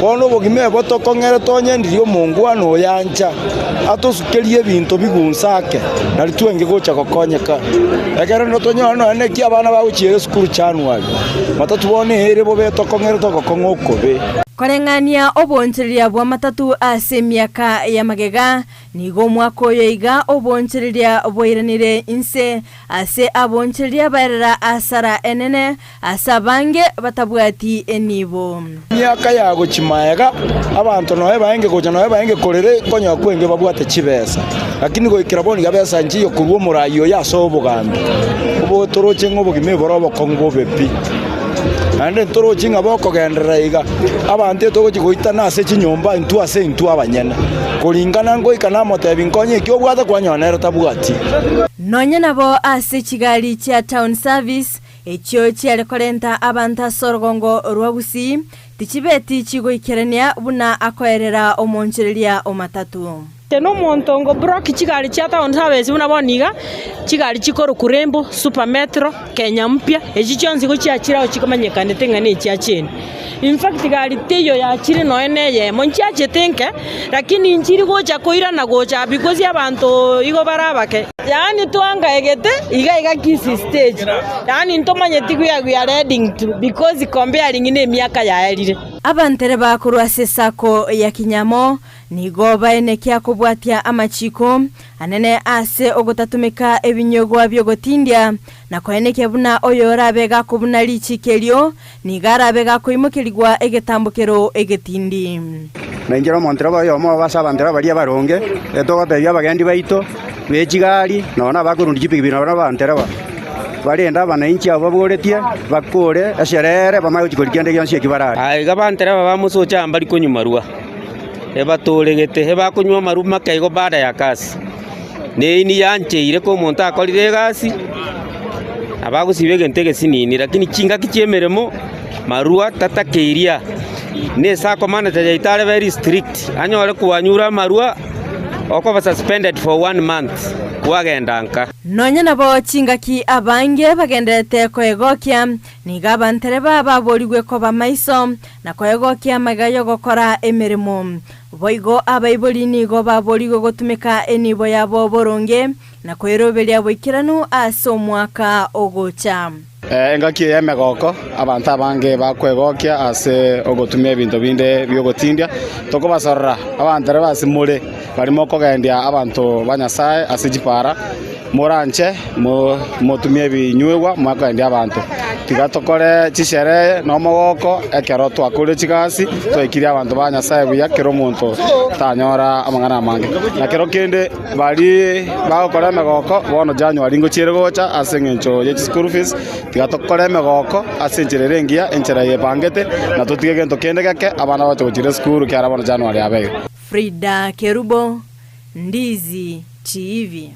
Bono obogima ebo tokong'ere tonyendirie omongwana oyo ancha, atosukerie ebinto bigunsa ake, nari twenge gocha gokonyeka. Ekero notonyore nonya neki abana bagochiera esukuru January, matatu bono ere bobe tokong'ere togokong'a okobe. Koreng'ania obonchereria bw'amatatu ase emiaka ya magega, nigo omwaka oyo iga obonchereria bwairanire inse ase abonchereria baerera asara enene Ase abange batabwati enibo. Emiaka ya gochia magega, abanto nonya baenge gocha nonya baenge korera konya kwenge babwate chibesa. Lakini goikera bono iga besa nchiyo korwa omorai oyo ase obogambi. Obo toroche ng'a obogima ebore obokong'u bobe pi. Naende ntoroche ng'a bokogenderera iga, abanto etogochia goitana ase chinyomba intwe ase intwe abanyene. Koringana ngoika namotebi nkonye eki obwate kwanyora nere tabwati. Nonya nabo ase chigari chia Town Service, Echio chiare korenta abanto ase orogongo rwa Gusii, tichibeti chigoikerania buna akoerera omoonchoreria o matatu. Inche nomonto ngo block chigari chia town service buna bono iga, chigari chikorokwa Rainbow, Super Metro, Kenya Mpya, echi chionsi igo chiachire ao chikomanyekanete ng'a ne chia cheni. In fact gari teiyo yachire nonya na eyemo, nchiachete nke, lakini nchiri gocha koirana gocha because abanto igo bare abake. Yaani twangaegete iga iga Kisii stage, yaani ntomanyeti where we are heading to because comparing na emiaka yaerire. Abantere bakorwa ase esako ya Kinyamo Nigo baenekia kobwatia amachiiko anene ase ogotatumeka ebinyogwa bi'ogotindia, na koenekia buna oyorabe gakobuna richiiko erio, nigo arabe gakoimokerigwa egetambokero egetindi. Na inche nomontereba oyomo obo ase abantereba baria abaronge, etogotebia abagendi baito be chigari, nonya nabakorundia chipigipigi nonya nabantereba, barende abananchi abwo baboretie, bakore esherehe, bamanye gochia koria kende gionsi eki barare. Aiga abantereba ba mosocho mbari konywa marwa. Ebatooregete, ebakonywa amarwa make igo baada ya kasi. Neini yancheire ko omonto akorire egasi, nabo agosiba egento egesinini, lakini chingaki chi'emeremo marwa tatakeiria. Nese akomanete yaito are very strict, anyore kwanyure amarwa, okoba suspended for one month, kwagenda nka. Nonya nabo chingaki abange bagendererete koegokia, nigo abantereba baborigwe koba maiso, na koegokia amaiga y'ogokora emeremo. Boigo abaibori nigo baborigwe gotumeka enibo yabo boronge, na koeroberia boikeranu ase omwaka ogocha. Engaki eye y'emegoko, abanto abange bakwegokia ase ogotumia ebinto binde bi'ogotindia. Tokobasorora abanto baria ase more, baria mokogendia abanto ba Nyasae ase chipara, Moranche motumie ebinywegwa mwakoendia abanto. Tiga tokore chisherehe nomogooko ekero twakorire chigasi, twaikirie abanto ba Nyasae buya, kera omonto tanyora amang'ana amange. Na kero kende baria bagokora emegoko, bono January ngochiere gocha ase engencho ye chischool fees, tiga tokore emegoko ase enchera ere engiya, enchera yebangete, na totige gento kende geke, abana bache gochira esukuru ekiagera bono January yabeire. Frida Kerubo, Ndizi TV.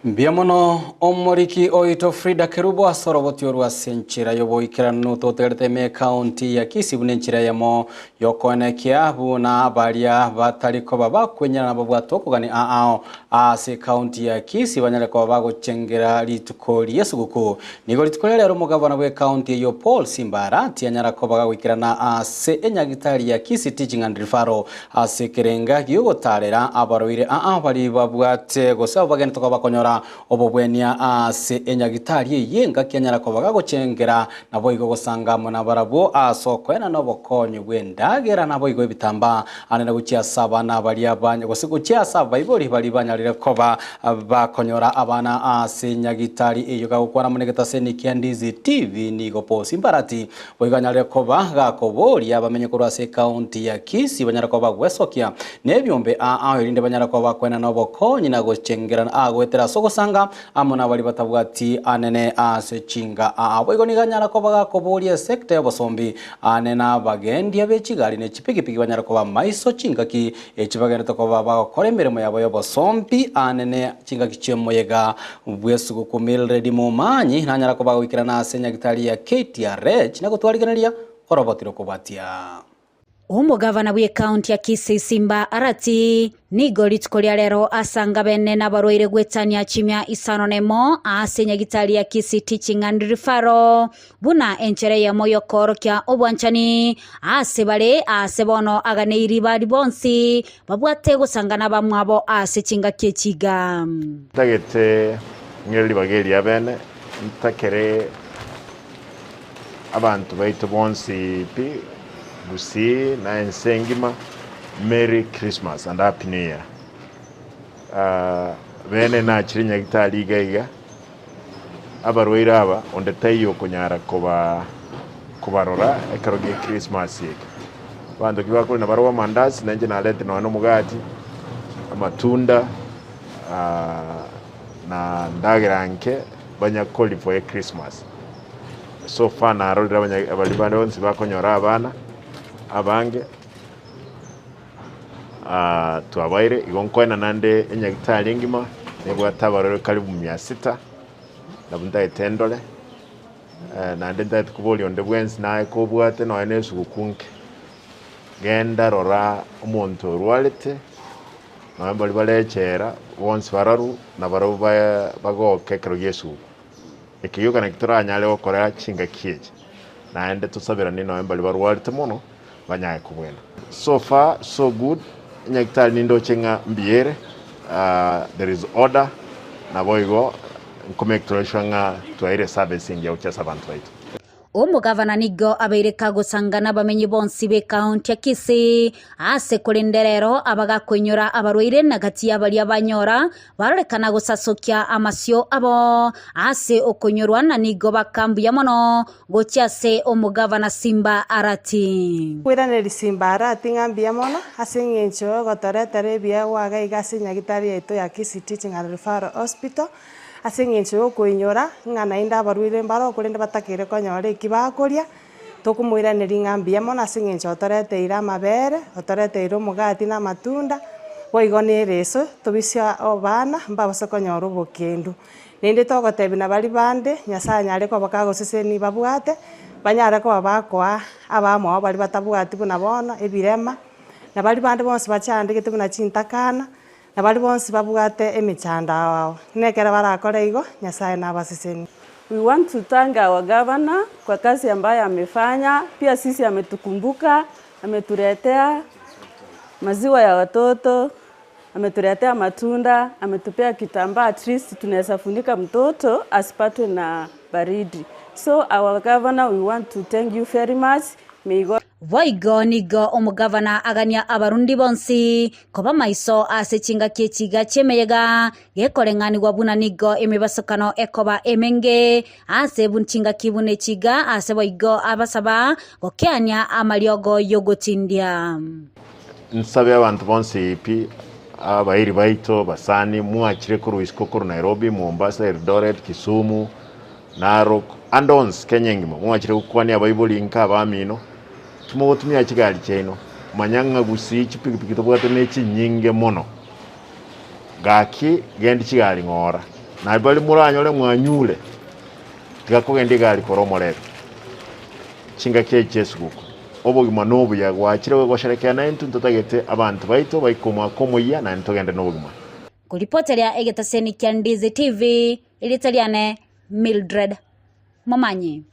Mbuya mono omoriki oito Frida Kerubo ase oroboti orwo ase enchera y'oboikeranu totegerete ime ekaunti ya Kisii buna enchera eyemo y'okoenekia buna baria batari koba bakwenyerana babwate okogania aao ase ekaunti ya Kisii banyare koba bagochengera rituko ri'esuguku. Nigo rituko ria rero omogabana bw'ekaunti eyio Paul Simba Arati anyara koba gagoikerana ase enyagitari ya Kisii Teaching and Referral Ase ekerenga gi'ogotaarera abarwaire aa baria babwate gose abwo bagenderete koba bakonyora obobwenia ase enyagitari eye engaki anyara koba gagochengera, naboigo gosanga amo nabarabwo ase okoenana obokonyi bw'endagera naboigo ebitambaa ande na gochia ase abana baria gose gochia ase abaibori baria banyarire koba bakonyora abana ase enyagitari eyio gagokwana amo negetaseni kia Ndizi TV nigo Paul Simbarati Boigo anyare koba gakoboria abamenyi korwa ase ekaunti ya Kisii banyare koba bagwesokia nebiombe aa erinde banyare koba bakoenana obokonyi na gochengerana aa goetera ase ogosanga amo nabaria batabwati anene ase chinga aa. Boigo nigo anyara koba gakoboria esecta y'obosombi ane na abagendia be chigari ne chipigipigi banyare koba maiso chingaki echi bagenderete koba bagokora emeremo yabo y'obosombi anene chingaki chi'omoyega Bw'esuguku Mildred Momanyi nanyara koba goikerana ase nyagitari ya KTRH na gotwarigereria oroboti rokobwatia. Omogavana bw'ekaunti ya Kisii Simba Arati nigo rituko ria rero asanga bene nabarwaire gwetania chimia isano nemo ase nyagitari ya Kisii Teaching and Referral buna enchera eyemo y'okoorokia obwanchani ase bare aase bono aganeiri baria bonsi babwate gosangana abamwabo ase chingaki echi iga. Ntagete ng'ire ribaga eri ri'abeene, ntakere abanto baito bonsi pi, Gusii na ense engima, Merry Christmas and Happy New Year. Bene nachire nyagitari iga iga, abarwaire aba onde taiyo okonyara koba kobarora ekero gie Christmas eke. Abanto ki bakorina barabwo amandasi, na inche narete nonya na omogati, amatunda, na ndagera nke banya koria for echristmas. So far narorire abanya baria bande bonsi bakonyora abana abange, twabaire igo nkoena naende enyagitari engima nebwate abarwaire karibu mia sita, nabwo ntagete ndore. Naende ntagete koboria onde bwensi naye kobwate nonya na esuguku nke, genda rora omonto orwarete. Nonya mbaria bare echela, bonsi bararu nabarabwo bagoke ekero gi'esuguku. Eke gioka nakio toranyare gokora chingaki echi, naende tosaberanie nonya mbaria barwarete mono banyare kobwena. So far so good, nyagitari nindoche ng'a mbuya ere, there is order, naboigo nko make sure ng'a twaeire service engiya gochia ase abanto baito. Omogavana nigo abeire kagosanga nabamenyi bonsi b'ekaunti ya Kisii ase korende rero abagakoinyora abarwaire na gati ya baria banyora barorekana gosasokia amasio abo ase okoinyorwa na nigo baka mbuya mono gochia ase omogavana Simba Arati. Koiraneria Simba Arati ng'a mbuya mono ase eng'encho yogotoretera ebiegwa iga iga ase enyagitari yaito ya Kisii Teaching and Referral Hospital. Ase engencho y'okoinyora ng'a naende abarwaire mbaro korende batakeire konyora eki bakoria, tokomoiraneria ng'a mbuya mono ase engencho otoreteire amabere, otoreteire omogati na amatunda, boigo na ereso, tobisia abana mbabase konyora obokendu. Naende togotebia na baria bande, Nyasaye anyare koba kagosesenia babwate, banyare koba bakoa abamwabo baria batabwati buna bono ebirema, na baria bande bonsi bachandegete buna chintakana, Na baria bonsi babwate emechando ao ao, nekero barakore igo, Nyasae nabasesenie. We want to thank our governor kwa kazi ambayo amefanya, pia sisi ametukumbuka, ametuletea maziwa ya watoto, ametuletea matunda, ametupea kitambaa at least tunaweza funika mtoto asipatwe na baridi. So our governor we want to thank you very much. May God. Boigo nigo omogavana agania abarundi bonsi koba maiso ase chingaki echiga chi'emeyega, gekoreng'anigwa buna nigo emebasokano ekoba emenge ase chingaki buna echiga, ase boigo abasaba gokeania amariogo y'ogotindia. Nsabe abanto bonsi pi, abairi baito, abasani, mwachire korwa isiko korwa Nairobi, Mombasa, Eldoret, Kisumu, Narok, ande onsi Kenya engima, mwachire gokwania abaibori inka abamino, timogotumia chigari chiaino, manya ng'a gusii chipikipiki tobwate ne chinyinge mono. Gaki gendi chigari ng'ora, na baria moranyore mwanyure, tiga kogendia egari kore omorebe. Chingaki echi chi'esuguku, obogima nobuya, gwachire gosherekea naintwe ntotagete abanto baito baike omwaka omoyia naende togende nobogima. Koripoteria egetaseni kia Ndizi TV, Erieta riane Mildred Momanyi.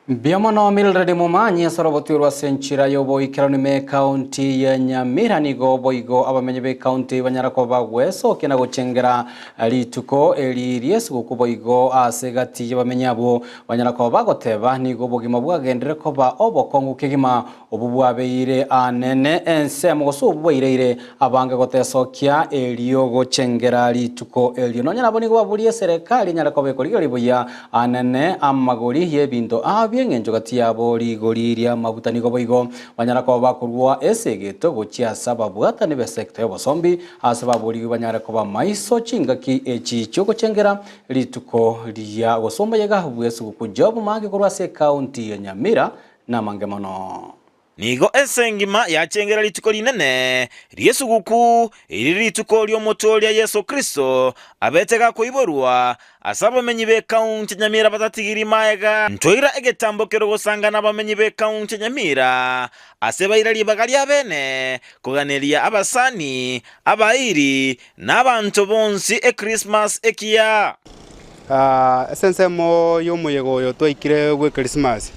Mbuya mono Mildred Momanyi ase orobotwe ase enchera y'oboikeranu ime ekaunti ya Nyamira nigo boigo abamenyi b'ekaunti eyio banyara koba bagwesokia na gochengera rituko eri ri'esuguku boigo ase egati y'abamenyi abwo banyara koba bagoteba nigo obogima bwagenderere koba obokong'u kegima Obwo bwabeire anene ensemo, gose obwo bwaireire abange gotesokia erio gochengera rituko erio. Nonya nabo nigo baborie eserekari enyare koba ekorigereria buya anene amagori y'ebinto aa bi'engencho gati yabo rigori ri'amaguta. Nigo boigo banyara koba bakorua esegeto gochia ase ababwatani b'esekta y'obosombi, ase baborigwe banyare koba maiso chingaki echi chi'ogochengera rituko ria gose omoyega bw'esuguku. Job Maangi korwa ase ekaunti ya Nyamira namange mono. Nigo ense engima yachengera rituko rinene ri'esuguku, eri rituko ri'Omotooria Yeso Kristo abete gakoiborwa, ase abamenyi b'ekaunti ya Nyamira batatigiri maega. Ntoira egetambo kerogosanga nabamenyi b'ekaunti ya Nyamira, ase baira ribaga riabene koganeria abasani, abairi, na abanto bonsi Ekrismasi ekiya. Ase ensemo y'omoyega oyo twaikire bw'Ekrisimasi,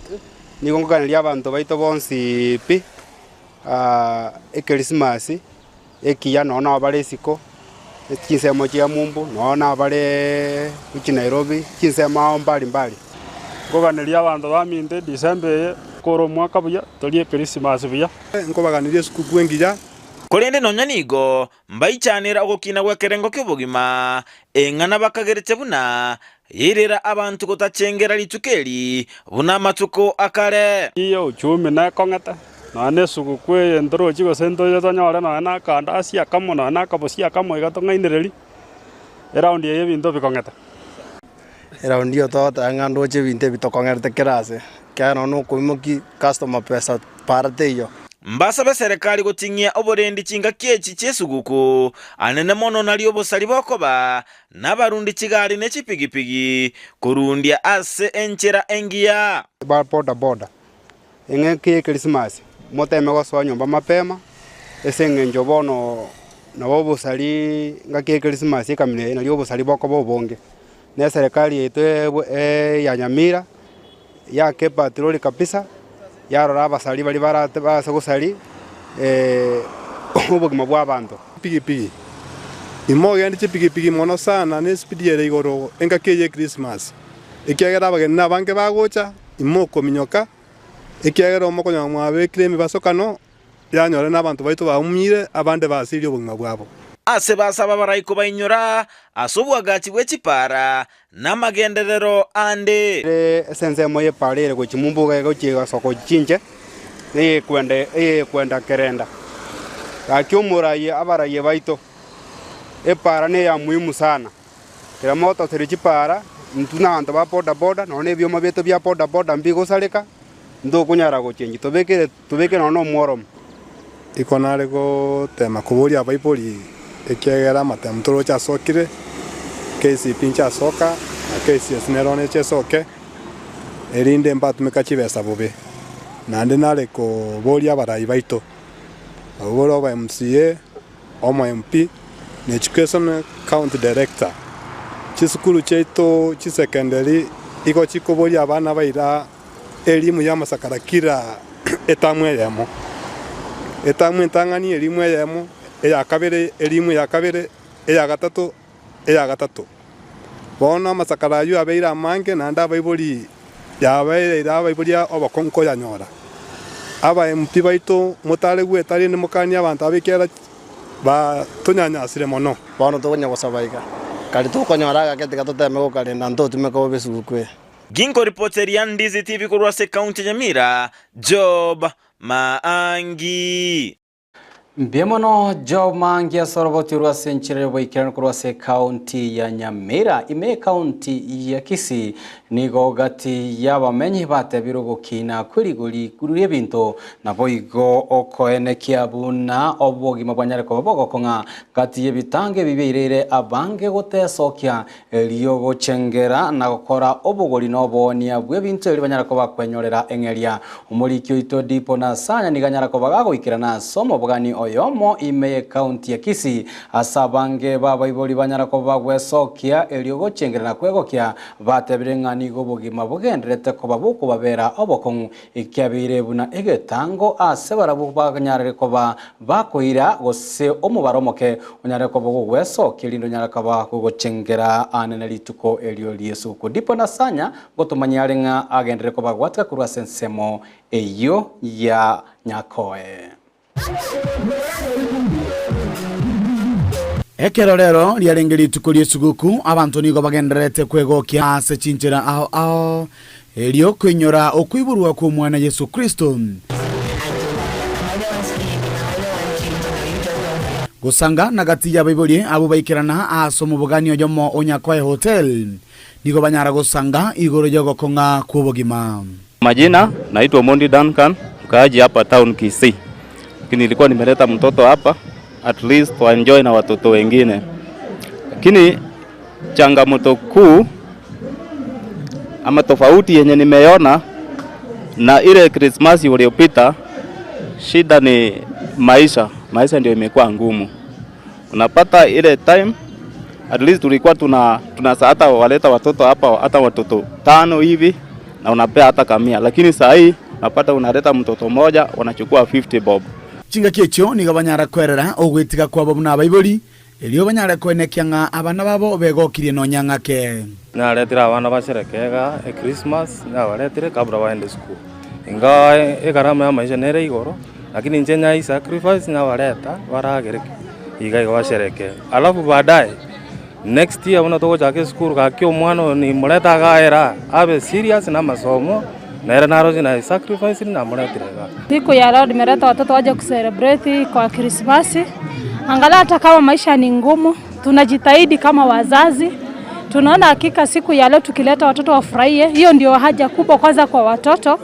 nigo nkoganeria abanto baito bonsi pi Ekrisimasi ekiya nonya nabo bare isiko, chinsemo chia mumbu, nonya nabo bare gochia Nairobi, chinsemo ao mbali mbali. Nkoganeria abanto baminto Edisemba eye kore omwaka buya, torie Ekrisimasi buya. Nkobaganeria esukukuu engiya. Korende nonya nigo Mbaichanera ogokina gw'ekerengo ki'obogima, eng'ana bakagerete buna yairera abanto gotachengera rituko eri buna amatuko akare. Iyo uchumi nekong'ete, nonya na esuguku eye ntorochi gose ntoche tonyore nonya na akandasi akamo nonya na akabosi akamo iga tong'ainererie, eraundi eye ebinto bikong'ete. Eraundi eye togoteba ng'a ndoche ebinto ebi tokong'erete kera ase, ekiagera nonya na okoimokia customer pesa para teiyo. Mbasabe eserekari goting'ia oborendi chingaki echi chi'esuguku, anene mono nario obosari bokoba nabarundi chigari ne chipigipigi korundia ase enchera engiya. Ba boda boda, eng'aki y'Ekrisimasi, moteme gosoa nyomba mapema, Ase eng'encho bono nabo obosari ngaki ekerisimasi ekamina eye nario obosari bokoba obonge. Na eserekari yaito ya Nyamira yaka epatroli kabisa, yarora abasari baria barate ase gosari obogima bwa abanto. Chipigipigi, Imogende chipigipigi mono sana ne esipidi ere igoro engaki eye y'Ekrisimasi, ekiagera abageni nabange bagocha, imokominyoka, ekiagera omokonyora mwabekire emebasokano yanyore nabanto baito baumire, abande basirie obogima bwabo. Ase basaba baraikwa bainyora ase obwagachi bwe chipara na amagenderero ande. Ase ensemo y'epaara ere gochia mumbuga egochia egasoka gochia chinche, na eyekwenda eyekwenda kerenda. Gaki omoraia abaraia baito, epaara neya muhimu sana. Kera motoserie chipaara, intwe na abanto ba boda boda, nonya na ebioma biaito bia boda boda mbigosareka, ntokonyara gochenchia. Tobekere tobeke nonya na omworomo. Iko nare gotema koboria abaibori, ekiagera amatemo toroche asokire, KCPE nchiasoka, na KCSE nero neche esoke, erinde mbatumeka chibesa bobe. Naende nare koboria abarai baito, abwo bore oba MCA, omo MP, na Education County Director, chisukuru chiaito chisecondary igo chikoboria abana baira Elimu y'amasakara kira etamu eyemo, etamu entang'ani elimu eyemo, eya kabere elimu ya kabere, eya gatato eya gatato. Bono amasakara ayio abeire amange, naende abaibori yabereire abaibori obokong'u koyanyora. Aba MP baito motare gweta rende mokanie abanto aba ekiagera batonyanyasire mono. Bono tokonya gosaba iga, Karia tokonyora agake tiga toteme gokarenda ntotumeke bobe esuguku eye. Ginkoripoteria Ndizi TV korwa ase ekaunti ya Nyamira, Job Maangi. Mbuya mono Job Maangi ase oroboti orwo ase enchera y'oboikeranu korwa ase ekaunti ya Nyamira. Ime ekaunti ya Kisii nigo gati y'abamenyi batebire ogokina kw'erigori ri'ebinto naboigo okoenekia buna obogima bwanyare koba bogokong'a gati y'ebitango ebi biaireire abange gotesokia Erio gochengera na gokora obogori na oboonia bw'ebinto erio banyare koba kwenyorera eng'eria. Omoriki oito Dipo Nasanya nigo anyara koba gagoikerana ase omobogani oyomo ime y'ecounty ya Kisii ase abange b'abaibori banyara koba gwesokia erio gochengera na kwegokia batebire ng'a nigo obogima bogendererete koba bokobabera obokong'u Ekiabeire buna egetango ase barabwo banyarire koba bakoira, gose omobaro omoke onyare koba ogogwesokia, erinde onyare koba gogochengera aane ne rituko erio ri'esuguku. Dipo na Sanya ngotomanyia are ng'a agenderere kobagwatika korwa ase ensemo eyio ya Nyakoe. Ekero rero riarenge rituko ri'esuguku, abanto nigo bagendererete kwegokia ase chinchera ao ao, erio koinyora okoiborwa kw'Omwana Yeso Kristo. Gosanga na gati y'abaibori abwo baikerana ase omobogani oyomo o Nyakoe Hotel, nigo banyara gosanga igoro y'ogokong'a kw'obogima. Majina, naitwa Omondi Duncan, mkaaji hapa town Kisii. Lakini nilikuwa nimeleta mtoto hapa at least wa enjoy na watoto wengine. Lakini changamoto kuu ama tofauti yenye nimeona na ile Krismasi uliopita, shida ni maisha. Maisha ndio imekuwa ngumu. Unapata ile time at least tulikuwa tuna, tuna hata waleta watoto hapa hata watoto tano hivi na unapea hata kamia, lakini saa hii unapata unaleta mtoto mmoja wanachukua 50 bob. Chingaki echio nigo banyara kwerera ogwetiga kwabo buna abaibori, erio banyare koenekia ng'a abana babo begokirie nonya ng'ake. Naretire abana basherekee iga echristmas, nabaretire kabla baende esukuru. Ingawa egarama y'amaisha nere igoro, lakini inche nyai sacrifice nabareta baragere ki? Iga iga basherekee. Alafu baadaye, next year buna togochaka esukuru gaki omwana oyo nimorete agaere aa, abe serious na amasomo, nere naroche naye sacrifice namoretire igaa. Siku ya leo nimeleta watoto waje kucelebrate kwa Krismasi. Angalau hata kama maisha ni ngumu, tunajitahidi kama wazazi. Tunaona hakika siku ya leo tukileta watoto wafurahie, hiyo ndio haja kubwa kwanza kwa watoto.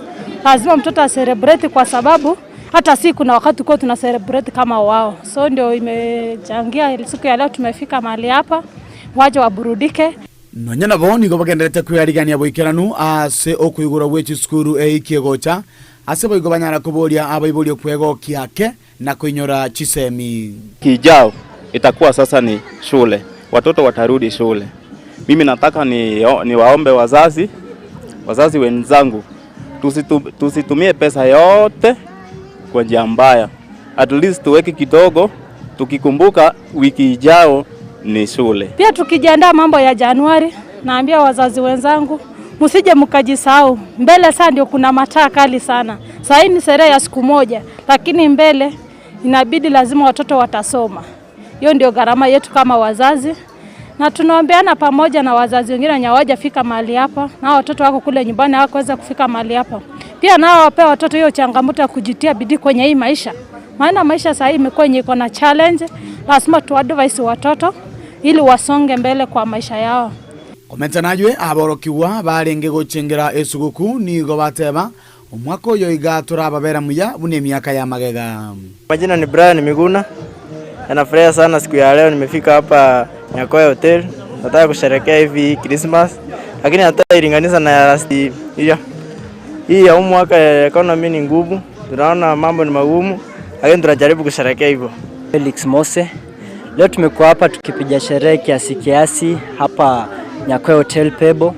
Lazima mtoto acelebrate kwa sababu hata si kuna wakati kwa tuna celebrate kama wao, so ndio imechangia siku ya leo tumefika mahali hapa, waje waburudike. Nonya nabo nigo bagendererete kwearigania boikeranu ase okoigorwa gwe chisukuru eiki egocha, ase boigo banyara koboria abaibori okwegokia ake. na koinyora chisemi. Kijao itakuwa sasa ni shule, watoto watarudi shule. Mimi nataka ni, niwaombe wazazi, wazazi wenzangu tusitumie pesa yote kwa njia mbaya, at least tuweke kidogo, tukikumbuka wiki ijao ni shule. Pia tukijiandaa mambo ya Januari, naambia wazazi wenzangu msije mkajisahau. Mbele saa ndio kuna mataa kali sana. Saa hii ni sherehe ya siku moja, lakini mbele inabidi lazima watoto watasoma. Hiyo ndio gharama yetu kama wazazi, na tunaombeana pamoja na wazazi wengine wenye hawajafika mahali hapa, na watoto wako kule nyumbani hawakuweza kufika mahali hapa. Pia nao wapee watoto hiyo changamoto ya kujitia bidii kwenye hii maisha, maana maisha saa hii imekuwa yenye iko na challenge. Lazima tuadvise watoto ili wasonge mbele kwa maisha yao. Komenta naywe aborokigwa barenge gochengera esuguku nigo bateba omwaka oyo iga torababera muya buna emiaka ya magega. Majina ni Brian Miguna. Nafurahia sana siku ya leo nimefika hapa Nyakoya Hotel. Nataka kusherehekea hivi Christmas. Lakini nataka ilinganisha na ya last year. Hii ya huu mwaka ya economy ni ngumu. Tunaona mambo ni magumu, lakini tunajaribu kusherehekea hivyo. Felix Mose. Leo tumekuwa hapa tukipiga sherehe kiasi kiasi hapa Nyakoya Hotel Pebo.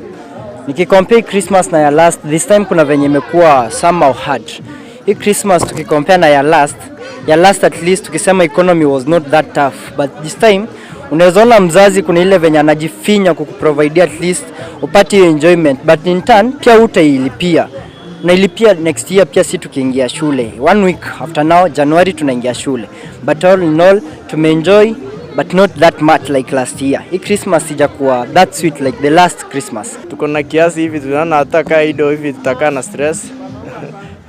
Nikicompare Christmas na ya last, this time kuna venye imekuwa somehow hard. Hii Christmas tukicompare na ya last, ya last at least tukisema economy was not that tough, but this time unaweza ona mzazi kuna ile venye anajifinya kukuprovidea at least upate hiyo enjoyment, but in turn pia utailipia unailipia next year pia si tukiingia shule one week after now January tunaingia shule, but all in all tumeenjoy but not that much like last year. Hii Christmas sijakuwa that sweet like the last Christmas. Tuko na kiasi hivi, tunaona hata kaa ido hivi tutakaa na stress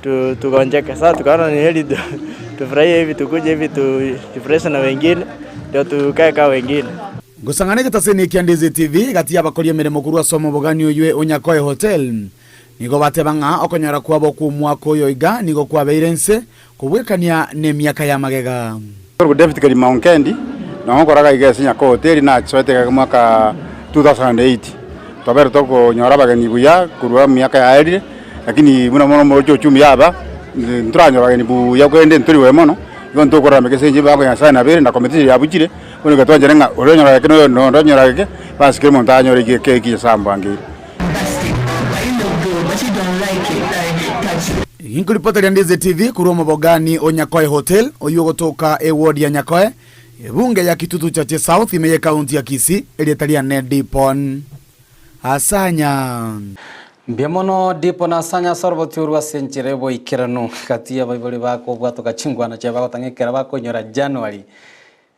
tu, tugonjeke. Sasa tukaona ni heri tufurahie hivi, tukuje hivi tujifurahishe na wengine ndio tukae kaa wengine. Ngusang'ana egetaseni ekia Ndizi TV gati y'abakoria emeremo korwa ase omobogani oywe o Nyakoe Hotel nigo bateba ng'a okonyora kwabo kwa omwaka oyo iga nigo kwabeire nse kobwekania na emiaka ya magega. David Karima Onkendi nabo nkoraga iga ase Nyakoe Hotel nachisoete iga mwaka 2008 twabere tokonyora abageni buya korwa emiaka yaerire lakini buna mono moroche uchumi yaba ntoranyora abageni buya korende ntoriwe mono igo ntokorora meka ase enchera ebango Nyasaye nabere na committee yabuchire bono iga twanchera ng'a oria onyora geke na oyo na onde onyora geke bas kera omonto anyore geke eki Nyasaye amobangeire. Ginkoripota ria Ndizi TV korwa omobogani o Nyakoe Hotel oywo ogotoka eward ya Nyakoe, ebunge ya Kitutu Chache South ime y'ekaunti ya Kisii, erieta riane Dipon Asanya. Mbuya mono Dipon Asanya ase orobotia orwo ase enchera y'oboikeranu gati y'abaibori bakobwatoka chingwana chiabo bagotang'a ekero bakonyora January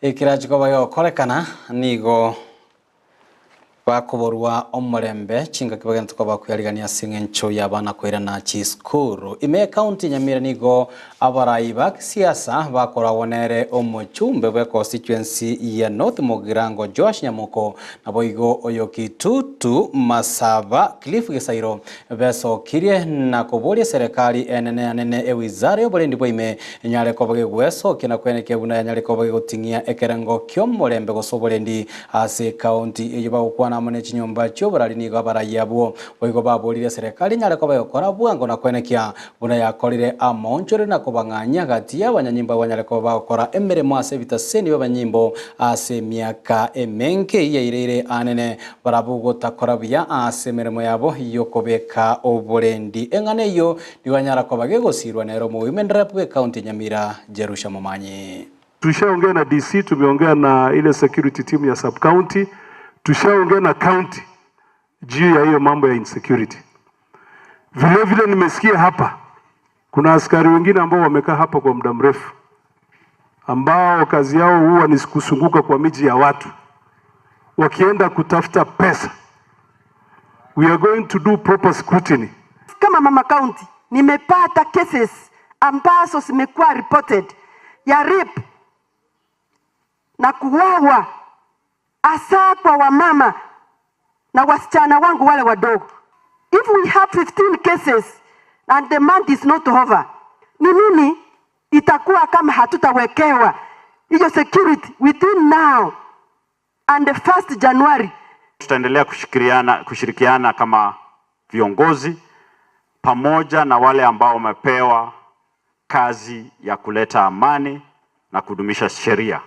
ekerachi koba gegokorekana nigo Bakoborwa omorembe chingaki bagenderete koba bakweyarigania ase eng'encho y'abana koirana chisukuru. Ime y'ecounty ya Nyamira nigo abarai ba kisiasa bakoragwa nere omochumbe bwe constituency ya North Mugirango Joash Nyamoko naboigo oyo Kitutu Masaba Cliff Gisairo besokirie na koboria eserekari enene anene ewizara y'oborendi bwa ime enyare koba gegwesokia na kwenekia buna yanyare koba gegoting'ia ekerengo ki'omorembe gose oborendi Ase ekaunti eyio bagokwana amo ne chinyomba chi'oborari nigo abarai abwo boigo baborire eserekari enyare koba egokora bwango na kwenekia buna yakorire amaonchorero na kobang'anyia gati y'abanyanyimbo abanyare koba bagokora emeremo ase ebitaseni bi'abanyimbo ase emiaka emenge eyeireire anene barabwo gotakora buya ase emeremo yabo y'okobeka oborendi. Eng'ana eyio nigo yanyara koba gegosirwa nere omowomen rep bw'ekaunti ya Nyamira Jerusha Momanyi. Tushaongea na DC, tumeongea na ile security team ya sub county, tushaongea na county juu ya hiyo mambo ya insecurity. Vile vile nimesikia hapa kuna askari wengine ambao wamekaa hapa kwa muda mrefu ambao kazi yao huwa ni kusunguka kwa miji ya watu wakienda kutafuta pesa. We are going to do proper scrutiny. Kama mama county nimepata cases ambazo zimekuwa reported ya rape na kuuawa hasa kwa wamama na wasichana wangu wale wadogo. If we have 15 cases and the month is not over, ni nini itakuwa kama hatutawekewa hiyo security within now and the 1st January? Tutaendelea kushirikiana kama viongozi pamoja na wale ambao wamepewa kazi ya kuleta amani na kudumisha sheria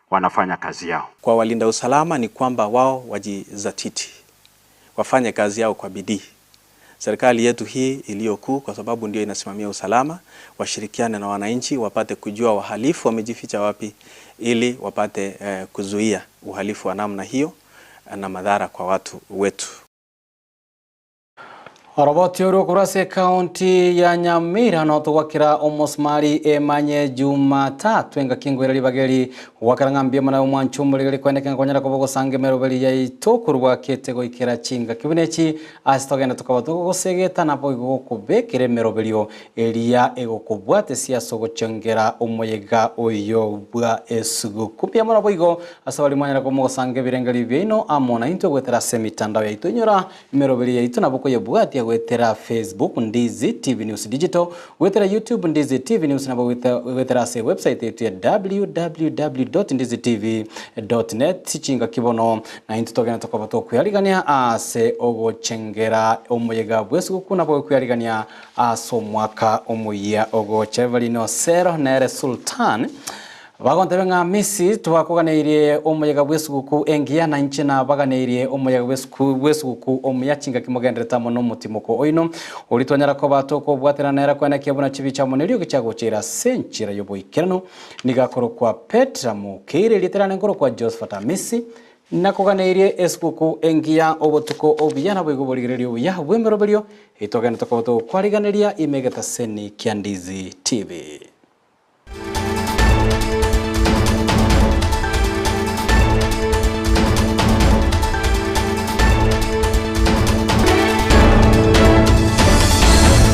wanafanya kazi yao. Kwa walinda usalama ni kwamba wao wajizatiti, wafanye kazi yao kwa bidii. Serikali yetu hii iliyokuu, kwa sababu ndio inasimamia usalama, washirikiane na wananchi wapate kujua wahalifu wamejificha wapi, ili wapate eh, kuzuia uhalifu wa namna hiyo na madhara kwa watu wetu. Oroboti oria okorwa ase ekaunti ya Nyamira notogwakera omosumari emanye Jumatatu engaki engoera ribaga eri gwakera ng'a mbuya mono omwancho omorigeri kweneka ngakonyara koba ogosanga emeroberi yaito korwa kete goikera chingaki buna echi ase togende tokaba togogosegeta naboigo gokobekera emeroberio eria egokobwatesia ase ogochongera omoyega oyo bwa esuguku. Mbuya mono boigo ase baria mwanyara koba mogosanga ebirengererio biaino amo naintwe goetera ase emitandao yaito. Inyora Emeroberi yaito nabo koyebwatia goetera Facebook Ndizi TV News Digital, goetera YouTube Ndizi TV News nabo goetera ase ewebsite yaito ya www.ndizitv.net chingaki bono na intwe togende tokoba tokwearigania ase ogochengera omoyega bw'esuguku nabo gokwearigania ase omwaka omoyia ogocha. Evelyn Osero nere Sultan Bagontebia ng'a Misiri twakoganeirie omoyega bw'esuguku engiya, na inche nabaganeirie omoyega bw'esuguku omuya chingaki mogenderete amo nomotimoko oino, oria twanyara koba tokobwaterana nere koenekia buna chibicha amo neriogi chiagocheire ase enchera y'oboikeranu. Nigo akorokwa Petra Mokeire, erieta riane nkorokwa Josephat Amisi. Nakoganeirie esuguku engiya, obotuko obuya, naboigo oborigereria obuya bw'emeroberio, etogende tokoba togokwariganeria ime egetaseni kia Ndizi TV.